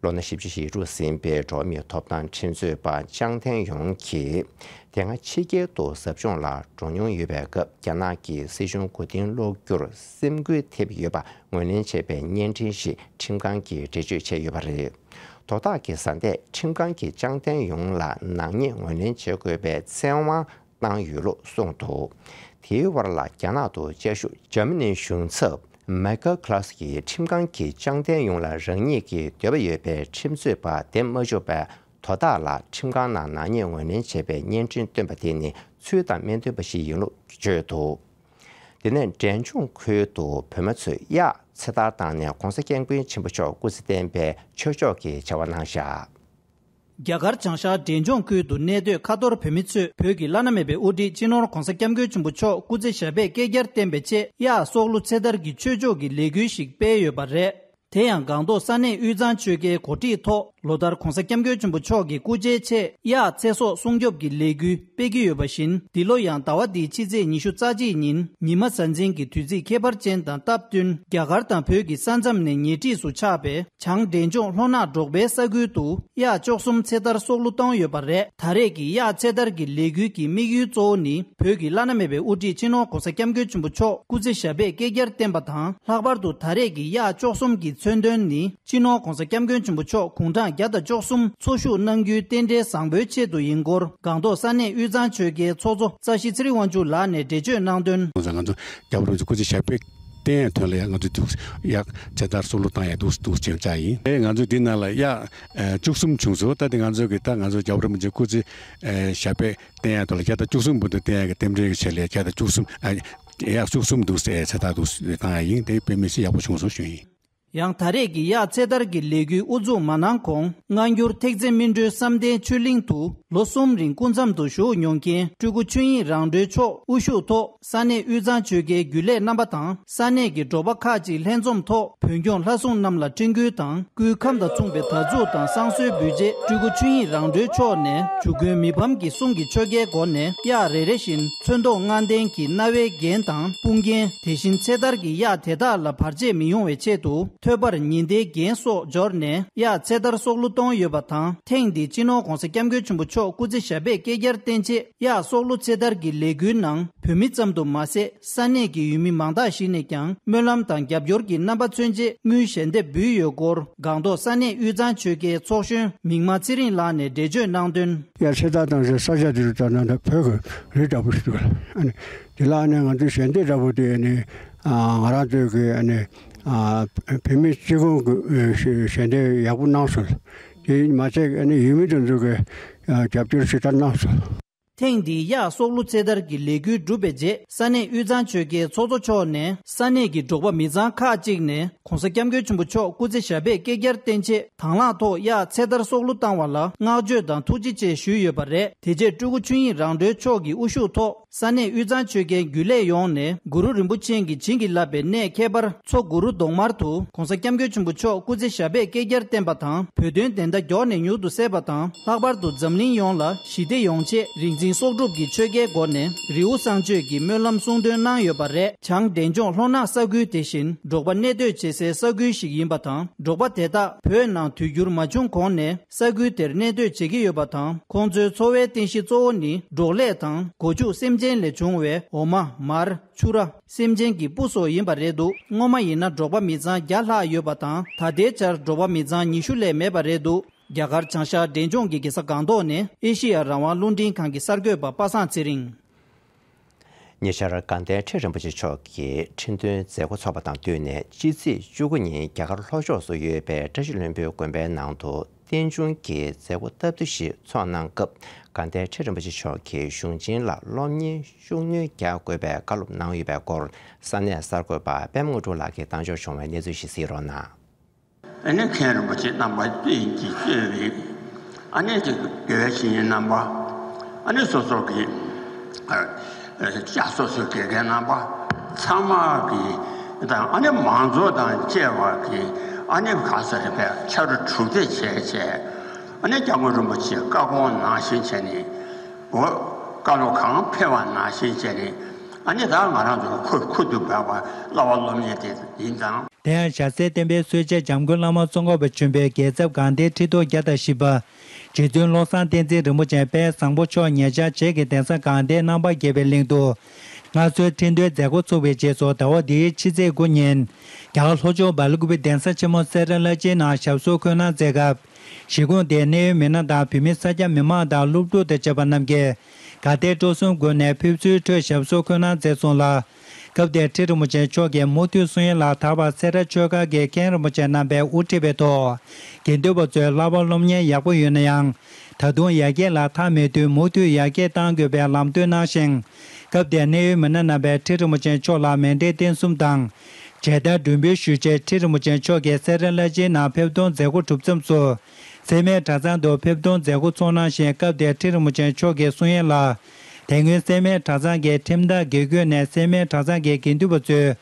ལོ་ན་བཞི་བཅུ་ཞེ་དྲུག་ཟིན་པའི་འགྲོ་བ་མིའི་ཐོབ་ཐང་ཁྲིམས་རྩོད་པ་ཅང་ཐན་ཡུང་གིས། དེ་སྔ་ཕྱི་རྒྱལ་དུ་ཟབ་སྦྱོང་ལ་འགྲོ་མྱོང་ཡོད་པའི་སྐབས། རྒྱ་ནག་གིས་སྲིད་གཞུང་མགོ་རྟིང་སློག་རྒྱུར་སེམས་འགུལ་ཐེབས་ཡོད་པ་ངོས་ལེན་བྱས་པའི་བརྙན་འཕྲིན་ཞིག་ཁྲིམས་ཁང་གིས་འགྲེལ་བརྗོད་བྱས་ཡོད་པ་རེད། དོ་བདག་གི་བཟའ་ཟླས་ཁྲིམས་ཁང་གིས་ཅང་ཐན་ཡུང་ལ་ནག་ཉེས་ངོས་ལེན་བྱེད་དགོས་པའི་བཙན་དབང་བཏང་ཡོད་ལུགས་གསུངས་འདུག་དེའི་བར་ལ། རྒྱ་ནག་ཏུ་བཅའ་བཞུགས་འཇར་མ་ནིའི་གཞུང་ཚབ་མའི་ཀལ་ཁ་ལ་སི་ཡིས་ཁྲིམས་ཁང་གིས་ཅང་ཐན་ཡུང་ལ་རང་ཉིད་ཀྱི་འདོད་པ་ཡོད་པའི་ཁྲིམས་རྩོད་པ་འདེམས་མ་བཅུག་པའི་དོ་བདག་ལ་ཁྲིམས་ཁང་ནང་ནག་ཉེས་ངོས་ལེན་བྱས་པའི་བརྙན་འཕྲིན་བཏོན་པ་དེ་ནི་ཚུལ་དང་མི་མཐུན་པ་ཞིག་ཡིན་ལུགས་བརྗོད་འདུག་དེ་ནས་འབྲས་ལྗོངས་ཁུལ་དུ་བོད་མི་ཚོས་གཡག་ཚེ་ཐར་བཏང་ནས་༸གོང་ས་༸སྐྱབས་མགོན་ཆེན་པོ་མཆོག་སྐུ་ཚེ་བརྟན་པའི་ཆོས་ཕྱོགས་ཀྱི་བྱ་བ་གནང་བཞག་རྒྱ་གར་བྱང་ཤར་འབྲས་ལྗོངས་ཁུལ་དུ་གནས་སྡོད་ཁ་ཐོར་བོད་མི་ཚོས་བོད་ཀྱི་བླ་ན་མེད་པའི་དབུ་ཁྲིད་སྤྱི་ནོར་༧གོང་ས་༧སྐྱབས་མགོན་ཆེན་པོ་མཆོག་སྐུ་ཚེ་ཞབས་པད་བསྐལ་བརྒྱར་བརྟན་པའི་ཆེད་གཡག་སྲོག་བླུ་ཚེ་ཐར་གྱི་ཆོས་ཕྱོགས་ཀྱི་ལས་འགུལ་ཞིག་སྤེལ་ཡོད་པ་རེད། དེ་ཡང་སྒང་ཏོག་ས་གནས་དབུས་གཙང་ཆོལ་ཁའི་གོ་སྒྲིག་ཐོག་ལོ་ལྟར་༧གོང་ས་༧སྐྱབས་མགོན་ཆེན་པོ་མཆོག་གི་སྐུ་ཕྱྭའི་ཆེད་གཡག་ཚེ་སྲོག་སྲུང་སྐྱོབ་ཀྱི་ལས་འགུལ་སྤེལ་གྱི་ཡོད་པ་བཞིན། འདི་ལོ་ཡང་ཟླ་བ་འདིའི་ཕྱི་ཚེས་ཉི་ཤུ་རྩ་གཅིག་ཉིན་ཉི་མ་གཟའ་འཛིན་གྱི་དུས་ཚིགས་ཁྱད་པར་ཅན་དང་སྟབས་བསྟུན། རྒྱ་གར་དང་བོད་ཀྱི་ས་མཚམས་ནས་ཉེ་འཁྲིས་སུ་ཆགས་པའི་བྱང་འབྲས་ལྗོངས་ལྷོ་ནག་འབྲོག་པའི་ས་ཁུལ་དུ་གཡག་བཅུ་གསུམ་ཚེ་ཐར་སྲོག་བླུ་བཏང་ཡོད་པ་རེད། ད་རེས་ཀྱི་གཡག་ཚེ་ཐར་གྱི་ལས་འགུལ་གྱི་དམིགས་ཡུལ་གཙོ་བོ་ནི། བོད་ཀྱི་བླ་ན་མེད་པའི་དབུ་ཁྲིད་སྤྱི་ནོར་༧གོང་ས་༧སྐྱབས་མགོན་ཆེན་པོ་མཆོག་སྐུ་ཚེ་ཞབས་པད་བསྐལ་བརྒྱར་བརྟན་པ་དང་། ལྷག་པར་དུ་ད་རེས་ཀྱི་གཡག་བཅུ་གསུམ་གྱི་མཚོན་དོན་ནི། སྤྱི་ནོར་༧གོང་ས་༧སྐྱབས་མགོན་ཆེན་པོ་མཆོག་དགུང་གྲངས་བརྒྱ་དང་བཅུ་གསུམ་འཚོ་བཞུགས་གནང་རྒྱུའི་རྟེན་འབྲེལ་བཟང་པོའི་ཆེད་དུ་ཡིན་སྐོར། སྒང་ཏོག་ས་གནས་དབུས་གཙང་ཆོལ་ཁའི་ཚོགས་གཙོ་རྩ་ཞིག་ཚེ་རིང་དབང་ཕྱུག་ལགས་ནས་འགྲེལ་བརྗོད་གནང་དོན། ང་ཚོ་རྒྱལ་བ་རིན་པོ་ཆེ་སྐུ་ཚེ་ཞབས་པད་བརྟན་ཡག་དོན་ལ་ཡང་ང་ཚོ་འདུག་ཡག་ཚེ་ཐར་སྲོག་བླུ་བཏང་ཡག་འདུག་འདུག་ཅེས་བྱ་ཡིན། ཨེ་ང་ཚོ་འདི་ནང་ལ་གཡག་ཨེ་བཅུ་གསུམ་བྱུང་སོང་། ད་དེ་ང་ཚོ་གི་ད་ང་ཚོ་རྒྱལ་བ་རིན་པོ་ཆེ་སྐུ་ཚེ་ཨེ་ཞབས་པད་བརྟན་ཡག་དོན་ལ་བརྒྱ་དང་བཅུ་གསུམ་བར་དུ་བརྟན་ཡག་གི་རྟེན་འབྲེལ་གྱི་ཆེད་ལ་བརྒྱ་དང་བཅུ་གསུམ་ཨེ་གཡག་བཅུ་གསུམ་འདུག་ཟེར་ཚེ་ཐར་འདུག་བཏང་ཡག་ཡིན། དེ་དཔེ་མི་སྲིད་ཡག་པོ་བྱུང་སོང་ཞུ་ཡིན། ཡང་ད་རེས་ཀྱི་གཡག་ཚེ་ཐར་གྱི་ལས་འགུལ་དབུ་འཛུགས་མ་གནང་གོང་། སྔ་འགྱུར་ཐེག་ཆེན་སྨིན་གྲོལ་བསམ་གཏན་ཆོས་གླིང་དུ་ལོ་གསུམ་རིང་སྐུ་མཚམས་དུ་བཞུགས་མྱོང་མཁན་སྤྲུལ་སྐུ་ཆོས་དབྱིངས་རང་གྲོལ་མཆོག་དབུ་བཞུགས་ཐོག་ས་གནས་དབུས་གཙང་ཆོལ་ཁའི་རྒྱུན་ལས་རྣམ་པ་དང་། ས་གནས་ཀྱི་འབྲོག་པ་ཁག་ཅིག་ལྷན་འཛོམས་ཐོག་བོད་སྐྱོང་ལྷ་སྲུང་རྣམས་ལ་སྤྲིན་སྐུལ་དང་། སྐུའི་ཁམས་དང་མཚུངས་པའི་དར་འཛུགས་དང་བསང་གསོལ་འབུལ་རྗེས། སྤྲུལ་སྐུ་ཆོས་དབྱིངས་རང་གྲོལ་མཆོག་ནས་འཇུག་མགོན་མི་ཕམ་གྱི་གསུང་གི་ཆོ་གའི་སྒོ་ནས། གཡག་རེ་རེ་བཞིན་ཚོན་མདོག་ལྔ་ལྡན་གྱི་རྣ་བའི་རྒྱན་དང་དཔུང་རྒྱན། དེ་བཞིན་ཚེ་ཐར་གྱི་གཡག་དེ་དག་ལ་བར་ཆད་མི་ཡོང་བའི་ཆེད་དུ་ཐོད་པར་ཉི་ཟླའི་རྒྱན་སོགས་སྦྱོར་ནས་གཡག་ཚེ་ཐར་སྲོག་བླུ་གཏོང་ཡོད་པ་དང་། ཐེངས་འདིའི་སྤྱི་ནོར་༧གོང་ས་༧སྐྱབས་མགོན་ཆེན་པོ་མཆོག་སྐུ་ཚེ་ཞབས་པད་བསྐལ་བརྒྱར་བརྟན་ཆེད། གཡག་སྲོག་བླུ་ཚེ་ཐར་གྱི་ལས་འགུལ་ནང་བོད་མི་ཙམ་དུ་མ་ཟད། ས་གནས་ཀྱི་ཡུལ་མི་མང་དག་ཞིག་ནས་ཀྱང་སྨོན་ལམ་དང་རྒྱབ་སྐྱོར་གྱི་རྣམ་པ་མཚོན་ཆེད་དངུལ་ཞལ་འདེབས་འབུལ་ཡོད་སྐོར། སྒང་ཏོག་ས་གནས་དབུས་གཙང་ཆོལ་ཁའི་ཚོགས་གཞོན་མིག་དམར་ཚེ་རིང་ལགས་ནས་འགྲེལ་བརྗོད་གནང་དོན། གཡག་ཚེ་ཐར་བཏང་སའི་ས་ཆ་དེ་ཚོ་ལྟར་ན་ད་བོད་ཀྱི་རི་འདྲ་པོ་ཞིག་འདུག་ལ། ཨ་ནི་དེ་ལ་ཨ་ནི་ང་ཚོའི་ཞལ་འདེབས་འདྲ་པོ་དེ་ཨ་ནི་ང་རང་ཚོའི་གི་ཨ་ནི་བོད་མི་སྤྱི་ཁོངས་ཀྱི་ཞལ་འདེབས་ཡག་པོ་གནང་སོང་། དེ་མ་ཚད་ཨ་ནི་ཡུལ་མི་དེ་ཚོ་གི་རྒྱབ་སྐྱོར་ཞེ་དྲག་གནང་སོང་། ཐེངས་འདིའི་གཡག་སྲོག་བླུ་ཚེ་ཐར་གྱི་ལས་འགུལ་གྲུབ་པའི་རྗེས། ས་གནས་དབུས་གཙང་ཆོལ་ཁའི་ཚོགས་གཙོ་མཆོག་ནས་ས་གནས་ཀྱི་འབྲོག་པ་མི་ཚང་ཁག་ཅིག་ནས་༧གོང་ས་༧སྐྱབས་མགོན་ཆེན་པོ་མཆོག་སྐུ་ཚེ་ཞབས་པད་བསྐལ་བརྒྱར་བརྟན་ཆེད་དང་བླངས་ཐོག་གཡག་ཚེ་ཐར་སྲོག་བླུ་བཏང་བ་ལ་བསྔགས་བརྗོད་དང་ཐུགས་རྗེ་ཆེ་ཞུས་ཡོད་པ་རེད། དེ་རྗེས་སྤྲུལ་སྐུ་ཆོས་དབྱིངས་རང་གྲོལ་མཆོག་གི་དབུ་བཞུགས་ཐོག་ས་གནས་དབུས་གཙང་ཆོལ་ཁའི་རྒྱུན་ལས་ཡོངས་ནས་གུ་རུ་རིན་པོ་ཆེ་གིས་བྱིན་གྱིས་བརླབས་པའི་གནས་ཁྱད་པར་མཚོ་གུ་རུ་གདོང་དམར་དུ་༧གོང་ས་༧སྐྱབས་མགོན་ཆེན་པོ་མཆོག་སྐུ་ཚེ་ཞབས་པད་བསྐལ་བརྒྱར་བརྟན་པ་དང་། བོད་དོན་བདེན་མཐའ་མགྱོགས་ནས་མྱུར་དུ་གསལ་བ་དང་། ལྷག་པར་དུ་འཛམ་གླིང་ཡོངས་ལ་ཞི་བདེ་ཡོང་ཆེད་རིག་འཛིན་སྲོག་སྒྲུབ་ཀྱི་ཆོ་གའི་སྒོ་ནས་རི་བོ་བསང་མཆོད་ཀྱི་སྨོན་ལམ་གསུང་འདོན་གནང་ཡོད་པ་རེད། བྱང་འབྲས་ལྗོངས་ལྷོ་ནག་ས་ཁུལ་དེ་བཞིན་འབྲོག་པ་གནས་སྡོད་བྱེད་སའི་ས་ཁུལ་ཞིག་ཡིན་པ་དང་། འབྲོག་པ་དེ་དག་བོད་ནང་དུས་འགྱུར་མ་བྱུང་གོང་ནས་ས་ཁུལ་དེར་གནས་སྡོད་བྱེད་ཀྱི་ཡོད་པ་དང་། ཁོང་ཚོའི་འཚོ་བའི་རྟེན་གཞི་གཙོ་བོ་ནི་འབྲོག་ལས་དང་། སྒོ་ཕྱུགས་སེམས་ཅན་ལས་བྱུང་བའི་འོ་མ། མར། ཕྱུར་ར། སེམས་ཅན་གྱི་སྤུ་སོགས་ཡིན་པ་རེད་འདུག་སྔོན་མ་ཡིན་ན་འབྲོག་པ་མི་ཚང་བརྒྱ་ལྷག་ཡོད་པ་དང་། ད་ལྟའི་ཆར་འབྲོག་པ་མི་ཚང་ཉི་ཤུ་ལས་མེད་པ་རེད་འདུག་རྒྱ་གར་བྱང་ཤར་འབྲས་ལྗོངས་ཀྱི་རྒྱལ་ས་སྒང་ཏོག་ནས་ཨེ་ཤེ་ཡ་རང་དབང་རླུང་འཕྲིན་ཁང་གི་གསར་འགོད་པ་པ་སངས་ཚེ་རིང་། ཉེ་ཆར་དགའ་ལྡན་ཁྲི་རིན་པོ་ཆེ་མཆོག་གི་ཁྲི་འདོན་མཛད་སྒོ་ཚོགས་པ་དང་བསྟུན་ནས། ཕྱི་ཚེས་བཅུ་དགུ་ཉིན་རྒྱ་གར་ལྷོ་ཕྱོགས་སུ་ཡོད་པའི་བཀྲ་ཤིས་ལྷུན་པོའི་དགོན་པའི་ནང་དུ། རྟེན་འབྱུང་གི་མཛད་སྒོ་སྟབས་བདེ་ཞིག་ཚོགས་གནང་སྐབས། དགའ་ལྡན་ཁྲི་རིན་པོ་ཆེ་མཆོག་གིས་གཞུང་ཆེན་ལ་སློབ་གཉེར་ཤུགས་སྣོན་རྒྱག་དགོས་པའི་བཀའ་སློབ་གནང་ཡོད་པའི་སྐོར། ས་གནས་གསར་འགོད་པ་པད་མ་དངོས་གྲུབ་ལགས་ཀྱིས་བཏང་འབྱོར་བྱུང་བའི་གནས་ཚུལ་ཞིག་གཟིགས་རོགས་གནང་། ཨ་ནི་མཁན་རིན་པོ་ཆེ་རྣམ་པ་ཀུན་གྱིས་གཙོས་པའི་ཨ་ནི་དགེ་བའི་བཤེས་གཉེན་རྣམ་པ། ཨ་ནི་སོ་སོ་གི་སྐྱ་སོ་སོའི་དགེ་རྒན་རྣམ་པ་ཚང་མ་གི་དང་། ཨ་ནི་མང་ཚོགས་དང་བཅས་པ་གི་ཨ་ནི་ག་ས་རེ་བས་ཕྱག་རོགས་གྲུབ་སྟེ་བྱས་བྱས། ཨ་ནི་སྐྱབས་མགོན་རིན་པོ་ཆེའི་བཀའ་དགོངས་ནང་བཞིན་བྱས་ནས། འོ། བཀའ་སློབ་གང་ཕེབས་པ་ནང་བཞིན་བྱས་ནས། ཨ་ནི་ད་ང་རང་ཚོ་ཁུར་ཁུར་དུ་བབས་པ་བསླབ་པ་སློབ་གཉེར་དེ་ཡིན་ཙང་། དེ་ཡང་ཞྭ་སེར་བསྟན་པའི་སྲོལ་འབྱེད་འཇམ་མགོན་བླ་མ་ཙོང་ཁ་པ་ཆེན་པོའི་རྒྱལ་ཚབ་དགའ་ལྡན་ཁྲི་ཐོག་བརྒྱ་དང་བཞི་པ། རྗེ་བཙུན་བློ་བཟང་བསྟན་འཛིན་རིན་པོ་ཆེ་དཔལ་བཟང་པོ་མཆོག་ཉེ་ཆར་བྱེས་ཀྱི་གདན་ས་དགའ་ལྡན་རྣམ་པར་རྒྱལ་བའི་གླིང་དུ། མངའ་གསོལ་ཁྲི་འདོན་མཛད་སྒོ་ཚུགས་པའི་རྗེས་སུ། ཟླ་བ་འདིའི་ཕྱི་ཚེས་དགུ་ཉིན། རྒྱ་གར་ལྷོ་ཕྱོགས་སྦེལ་ཀུ་པེ་གདན་ས་ཆེན་མོ་སེ་ར་བླ་ཆེན་ནང་ཞབས་སོར་འཁོད་གནང་མཛད་སྐབས། གཞིས་ཁོངས་དེའི་གནད་ཡོད་མི་སྣ་དང་། བོད་མི་ས་སྐྱ་མི་མང་དང་། སློབ་ཕྲུག་དང་བཅས་པ་རྣམས་ཀྱིས་དགའ་དད་སྤྲོ་གསུམ་སྒོ་ནས་ཕེབས་བསུའི་ཁྲོད་ཞབས་སོར་འཁོད་གནང་མཛད་སོང་ལ། སྐབས་དེར་ཁྲི་རིན་པོ་ཆེ་མཆོག་གིས་མུ་མཐུད་གསུང་ཡིག་ལ་ད་བར་སེ་ར་ཆོས་སྒར་གྱི་མཁན་རིན་པོ་ཆེ་རྣམ་པས་དབུ་ཁྲིད་པའི་ཐོག་དགེ་འདུན་པ་ཚོས་བསླབ་པ་སློབ་གཉེར་ཡག་པོ་ཡོད་ན་ཡང་། ད་དུང་ཡར་རྒྱས་ལ་མཐའ་མེད་དུས་མུ་མཐུད་ཡར་རྒྱས་གཏང་དགོས་པའི་ལམ་སྟོན་གནང་ཞིང་། སྐབས་དེར་གནད་ཡོད་མི་སྣ་རྣམ་པས་ཁྲི་རིན་པོ་ཆེ་མཆོག་ལ་མཎྜལ་རྟེན་གསུམ་དང་། མཇལ་དར་སྒྲོན་འབུལ་ཞུས་རྗེས། ཁྲི་རིན་པོ་ཆེ་མཆོག་གིས་སེ་ར་བླ་ཆེན་ནང་ཕེབས་གཏོང་མཛད་སྒོ་གྲུབ་མཚམས་སུ། སེར་སྨད་གྲྭ་ཚང་དུ་ཕེབས་གཏོང་མཛད་སྒོ་ཚོགས་གནང་ཞིང་། སྐབས་དེར་ཁྲི་རིན་པོ་ཆེ་མཆོག་གིས་གསུང་ཡས་ལ། དེ་སྔོན་སེར་སྨད་གྲྭ་ཚང་གི་ཁྲིམས་བདག་དགེ་བསྐོས་ནས་སེར་སྨད་གྲྭ་ཚང་གི་དགེ་འདུན་པ་ཚོས་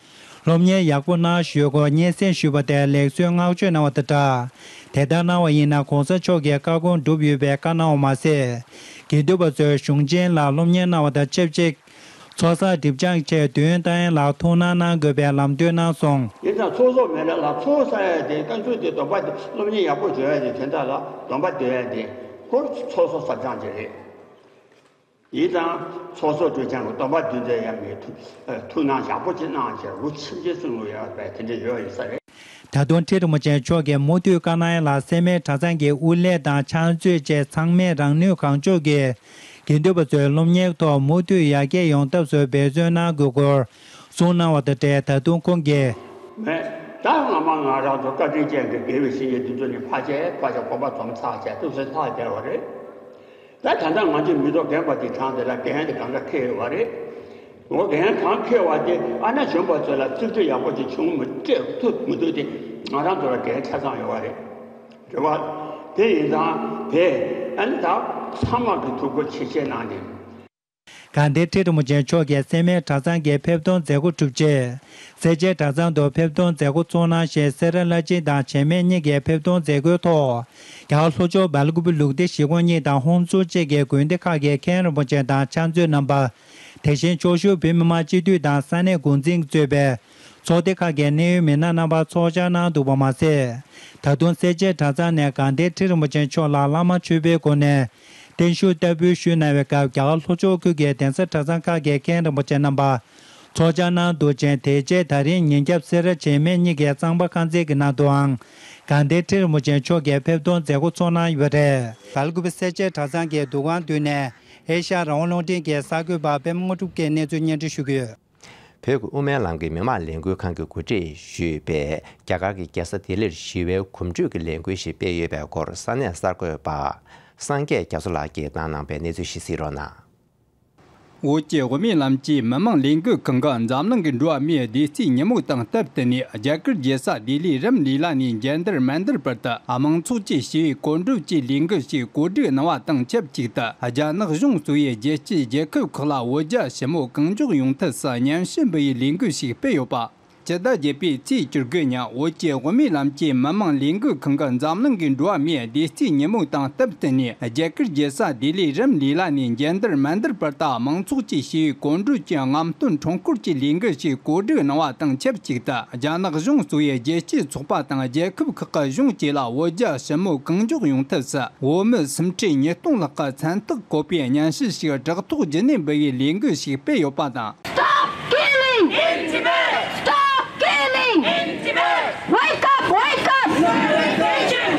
སློབ་གཉེར་ཡག་པོ་གནང་ཞུ་སྒོ་སྙན་སེང་ཞུས་པ་དེར་ལེགས་གསོལ་བསྔགས་བརྗོད་གནང་བ་དང་སྦྲགས། དེ་ལྟར་གནང་བ་ཡིན་ན་གོང་ས་མཆོག་གི་བཀའ་དགོངས་འགྲུབ་ཡོད་པའི་བཀའ་གནང་བ་མ་ཟད། དགེ་འདུན་པ་ཚོས་གཞུང་ཆེན་ལ་སློབ་གཉེར་གནང་བ་དང་ཆབས་ཅིག་ཚོགས་བསགས་སྒྲིབ་སྦྱང་ཆེད་འདོན་བཏང་ཡས་ལ་ཐུགས་སྣང་གནང་དགོས་པའི་ལམ་སྟོན་གནང་སོང་། ཡིན་ཙང་ཚོགས་གསོག་མེད་ན་ལ་ཚོགས་བསགས་ཡས་དེ་བཀའ་འགྱུར་དེ་སྡོམ་པ་དེ་སློབ་གཉེར་ཡག་པོ་བྱོས་ཡས་དེ་དོན་དག་ལ་སྡོམ་པ་འདོན་ཡས་དེ་ཁོ་ཚོགས་གསོག་བསགས་སྦྱང་དེ་རེད། ཡིན་ཙང་ཚོགས་གསོག་སྒྲིབ་སྦྱང་གི་སྡོམ་པ་འདོན་ཚད་ཡང་མེད། ཐུགས་ཐུགས་སྣང་ཡག་པོ་ཅིག་གནང་བྱས་ལོ་ཆུང་ཆེན་གསུང་ལུགས་ཡོད་པས་དེ་འདྲ་ཡོད་ཡིན་ས་རེད། ད་དུང་ཁྲི་རིན་པོ་ཆེ་མཆོག་གིས་མུ་མཐུད་བཀའ་གནང་ཡས་ལ་སེར་སྨད་གྲྭ་ཚང་གི་དབུ་ལས་དང་ཕྱག་མཛོད་བཅས་ཚང་མས་རང་ནུས་གང་ལྕོགས་ཀྱིས་དགེ་འདུན་པ་ཚོའི་སློབ་གཉེར་ཐོག་མུ་མཐུད་ཡར་རྒྱས་ཡོང་ཐབས་སུ་འབད་བརྩོན་གནང་དགོས་སྐོར་གསུངས་གནང་བ་དང་འབྲེལ། ད་དུང་ཁོང་གིས། མེད། ད་སྔ་མ་ང་རང་ཚོ་བཀའ་དྲིན་ཅན་གྱི་དགེ་བའི་བཤེས་གཉེན་འདི་ཚོ་ནི་ཕལ་ཆེར་ཕལ་ཆེར་གོམ་པ་འཛོམས་ཚར་བྱས་ཐུགས་སེམས་ཐག་བཅད་པ་རེད། ད་ད་ལྟ་ང་ཚོའི་མི་ཐོག་རྒན་པ་དེ་གྲངས་དེ་ལ་འགན་དེ་གང་འདྲ་འཁེལ་ཡོད་པ་རེད། འོ་འགན་གང་འཁེལ་བ་དེ་ཨ་ན་གཞོན་པ་ཚོ་ལ་རྩིས་སྤྲོད་ཡག་པོ་ཅིག་བྱུང་མི་སྤྲད་ཐུབ་མི་ཐུབ་དེ་ང་རང་ཚོ་ལ་འགན་ཆ་ཚང་ཡོད་པ་རེད། རེད་བ། དེ་ཡིན་ཙང་དེ་ཨ་ནི་ད་ཚང་མ་གི་ཐུགས་ཁུར་ཆེ་བཞེས་གནང་ནས། དགའ་ལྡན་ཁྲི་རིན་པོ་ཆེ་མཆོག་གིས་སེར་སྨད་གྲྭ་ཚང་གི་ཕེབས་གཏོང་མཛད་སྒོ་གྲུབ་རྗེས། སེར་བྱེས་གྲྭ་ཚང་དུ་ཕེབས་གཏོང་མཛད་སྒོ་ཚོགས་གནང་ཞིང་། སེ་ར་བླ་སྤྱི་དང་བྱེས་སྨད་གཉིས་ཀའི་ཕེབས་གཏོང་མཛད་སྒོའི་ཐོག་རྒྱ་གར་ལྷོ་ཕྱོགས་སྦེལ་ཀོབ་ལུགས་བདེ་གཞིས་ཁོངས་གཉིས་དང་ཧོན་སུར་བཅས་ཀྱི་དགོན་སྡེ་ཁག་གི་མཁན་རིན་པོ་ཆེ་དང་ཕྱག་མཛོད་རྣམ་པ། དེ་བཞིན་ཕྱོགས་བཞུགས་བོད་མི་མང་སྤྱི་འཐུས་དང་ས་གནས་འགོ་འཛིན་གཙོས་པའི་ཚོགས་སྡེ་ཁག་གི་གནད་ཡོད་མི་སྣ་རྣམ་པ་ཚོགས་བཅར་གནང་འདུག་པ་མ་ཟད། ད་དུང་སེར་བྱེས་གྲྭ་ཚང་ནས་དགའ་ལྡན་ཁྲི་རིན་པོ་ཆེ་མཆོག་ལ་བླ་མ་མཆོད་པའི་སྒོ་ནས་བརྟན་བཞུགས་བསྟར་འབུལ་ཞུས་གནང་བའི་སྐབས། རྒྱ་གར་ལྷོ་ཕྱོགས་ཁུལ་གྱི་གདན་ས་གྲྭ་ཚང་ཁག་གི་མཁན་རིན་པོ་ཆེ་རྣམ་པ་ཚོགས་བཅར་གནང་འདུག་ཅིང་། དེ་རྗེས་ད་རིང་ཉིན་རྒྱབ་སེ་ར་བྱེས་སྨད་གཉིས་ཀའི་གཙང་པ་ཁང་ཚན་གྱི་ནང་དུའང་དགའ་ལྡན་ཁྲི་རིན་པོ་ཆེ་མཆོག་གི་ཕེབས་གཏོང་མཛད་སྒོ་ཚོགས་གནང་ཡོད་པ་རེད། སྦེལ་ཀོབ་སེར་བྱེས་གྲྭ་ཚང་གི་འདུ་ཁང་མདུན་ནས་ཨེ་ཤ་ཡ་རང་དབང་རླུང་འཕྲིན་གྱི་གསར་འགོད་པ་པད་མ་དངོས་གྲུབ་ཀྱིས་གནས་ཚུལ་སྙན་སྒྲོན་ཞུ་གི་ཡོད། བོད་ཀྱི་དབུ་མའི་ལམ་གྱི་མི་མང་ལས་འགུལ་ཁང་གིས་གོ་སྒྲིག་ཞུས་པའི་རྒྱ་གར་གྱི་རྒྱལ་ས་ལྡི་ལིར་ཞི་བའི་གོམ་བགྲོད་ཀྱི་ལས་འགུལ་ཞིག་སྤེལ་ཡོད་པའི་སྐོར་ས་གནས་གསར་འགོད་པ་སངས་རྒྱས་རྒྱ་མཚོ་ལགས་ཀྱིས་བཏང་གནང་པའི་གནས་ཚུལ་ཞིག་གཟིགས་རོགས་གནང་། བོད་ཀྱི་དབུ་མའི་ལམ་གྱི་མི་མང་ལས་འགུལ་ཁང་གིས་འཛམ་གླིང་གི་འགྲོ་བ་མིའི་བདེ་སྐྱིད་ཉིན་མོ་དང་སྟབས་བསྟུན་ནས། རྒྱ་གར་རྒྱལ་ས་ལྡི་ལིའི་རམ་ལི་ལ་ནས་མཇལ་དར་མན་དར་བར་དུ་དམངས་ཚོགས་ཀྱིས་ཞི་བའི་གོམ་བགྲོད་ཀྱི་ལས་འགུལ་ཞིག་གོ་སྒྲིག་གནང་བ་དང་ཆབས་ཅིག་ཏུ། རྒྱ་ནག་གཞུང་གཙོས་པའི་རྒྱལ་སྤྱིའི་རྒྱལ་ཁབ་ཁག་ལ་བོད་རྒྱ་ཞི་མོལ་གང་མགྱོགས་ཡོང་ཐབས་སུ་སྙན་ཞུ་འབུལ་བའི་ལས་འགུལ་ཞིག་སྤེལ་ཡོད་པ། སྤྱི་ཟླ་བརྒྱད་པའི་ཚེས་བཅུ་དགུ་ཉིན་བོད་ཀྱི་དབུ་མའི་ལམ་གྱི་མི་མང་ལས་འགུལ་ཁང་གིས་འཛམ་གླིང་གི་འགྲོ་བ་མིའི་བདེ་སྐྱིད་ཉིན་མོ་དང་སྟབས་བསྟུན་ནས། རྒྱ་གར་རྒྱལ་ས་ལྡི་ལིའི་རམ་ལི་ལ་ནས་མཇལ་དར་མན་དར་བར་དུ་དམངས་ཚོགས་ཀྱིས་ཞི་བའི་གོམ་བགྲོད་ཀྱི་རྔམ་སྟོན་ཁྲོམ་སྐོར་གྱི་ལས་འགུལ་ཞིག་གོ་སྒྲིག་གནང་བ་དང་ཆབས་ཅིག་ཏུ། རྒྱ་ནག་གཞུང་གཙོས་པའི་རྒྱལ་སྤྱིའི་ཚོགས་པ་དང་རྒྱལ་ཁབ་ཁག་གི་གཞུང་བཅས་ལ་བོད་རྒྱ་ཞི་མོལ་གང་མགྱོགས་ཡོང་ཐབས་སུ། བོད་མི་སུམ་ཁྲི་ཉིས་སྟོང་ལྷག་གི་མཚན་རྟགས་བཀོད་པའི་སྙན་ཞུ་ཞིག་བསྒྲགས་ཐོ་བརྒྱུད་ནས་འབུལ་བའི་ལས་འགུལ་ཞིག་སྤེལ་ཡོད་པ་དང་། Stop killing! In Tibet! Stop killing! In Tibet! Wake up! Wake up!